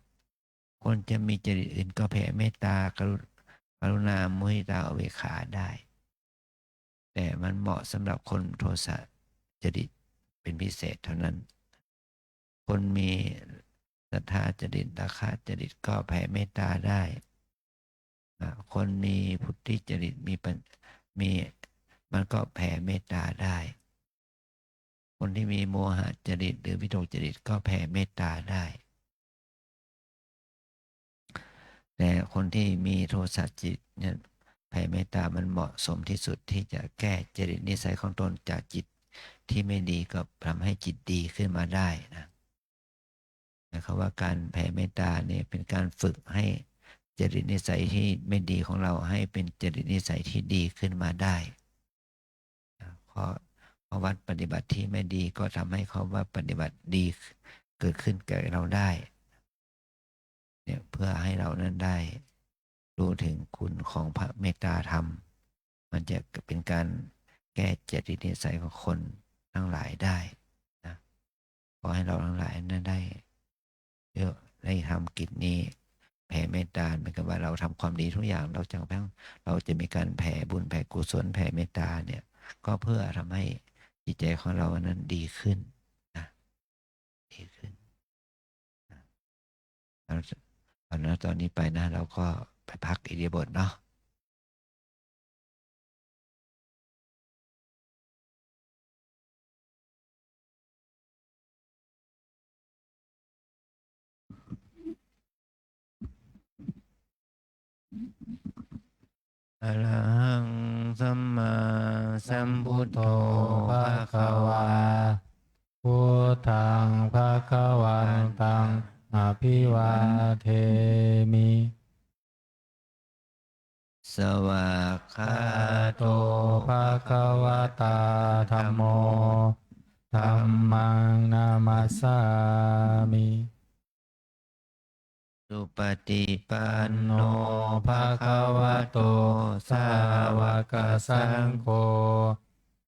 คนจะมีจริตอื่นก็แผ่เมตตากรุ รุณา มุทิตา อุเบกขาได้ แต่มันเหมาะสำหรับคนโทสะจริตเป็นพิเศษเท่านั้น คนมีศรัทธาจริต ราคะจริตก็แผ่เมตตาได้ อ่ะ คนมีพุทธิจริต มีปัญ- มี มันก็แผ่เมตตาได้ คนที่มีโมหะจริตหรือวิตกจริตก็แผ่เมตตาได้ แต่คนที่มีโทสะจิตเนี่ย แผ่เมตตามันเหมาะสมที่สุดที่จะแก้จริตนิสัยของตนจากจิตที่ไม่ดีก็ทำให้จิตดีขึ้นมาได้นะ หมายความว่าการแผ่เมตตาเนี่ยเป็นการฝึกให้จริตนิสัยที่ไม่ดีของเราให้เป็นจริตนิสัยที่ดีขึ้นมาได้นะ เพราะ ข้อวัดปฏิบัติที่ไม่ดีก็ทำให้ข้อวัดปฏิบัติดีเกิดขึ้นแก่เราได้ เนี่ย เพื่อให้เรานั้นได้รู้ถึงคุณของพระเมตตาธรรม มันจะเป็นการแก้จริตนิสัยของคนทั้งหลายได้นะ ขอให้เราทั้งหลายนั้นได้ เยอะ ได้ทำกิจนี้ แผ่เมตตา เหมือนกับว่าเราทำความดีทุกอย่าง เราจะแผ่ เราจะมีการแผ่บุญ แผ่กุศล แผ่เมตตาเนี่ย ก็เพื่อทำให้จิตใจของเรานั้นดีขึ้นนะ ดีขึ้นนะ แล้วตอนนั้น ตอนนี้ไปนะ เราก็ไปพักอิริยาบถเนาะ Arahaṃ sammāsambuddho bhagavā. Buddhaṃ bhagavantaṃ abhivādemi. Svākkhāto bhagavatā dhammo. Dhammaṃ namassāmi. Supaṭipanno bhagavato sāvakasaṅgho.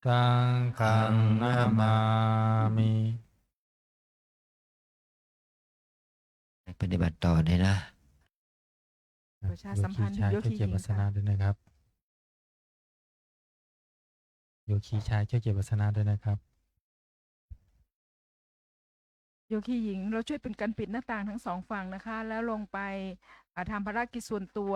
Saṅghaṃ namāmi. ปฏิบัติต่อเลยนะ ประชาสัมพันธ์ โยคีหญิง โยคีชายช่วยเก็บอาสนะด้วยนะครับ โยคีชายช่วยเก็บอาสนะด้วยนะครับ โยคีหญิง เราช่วยเป็นการปิดหน้าต่างทั้งสองฝั่งนะคะ แล้วลงไป อ่า ทำภารกิจส่วนตัว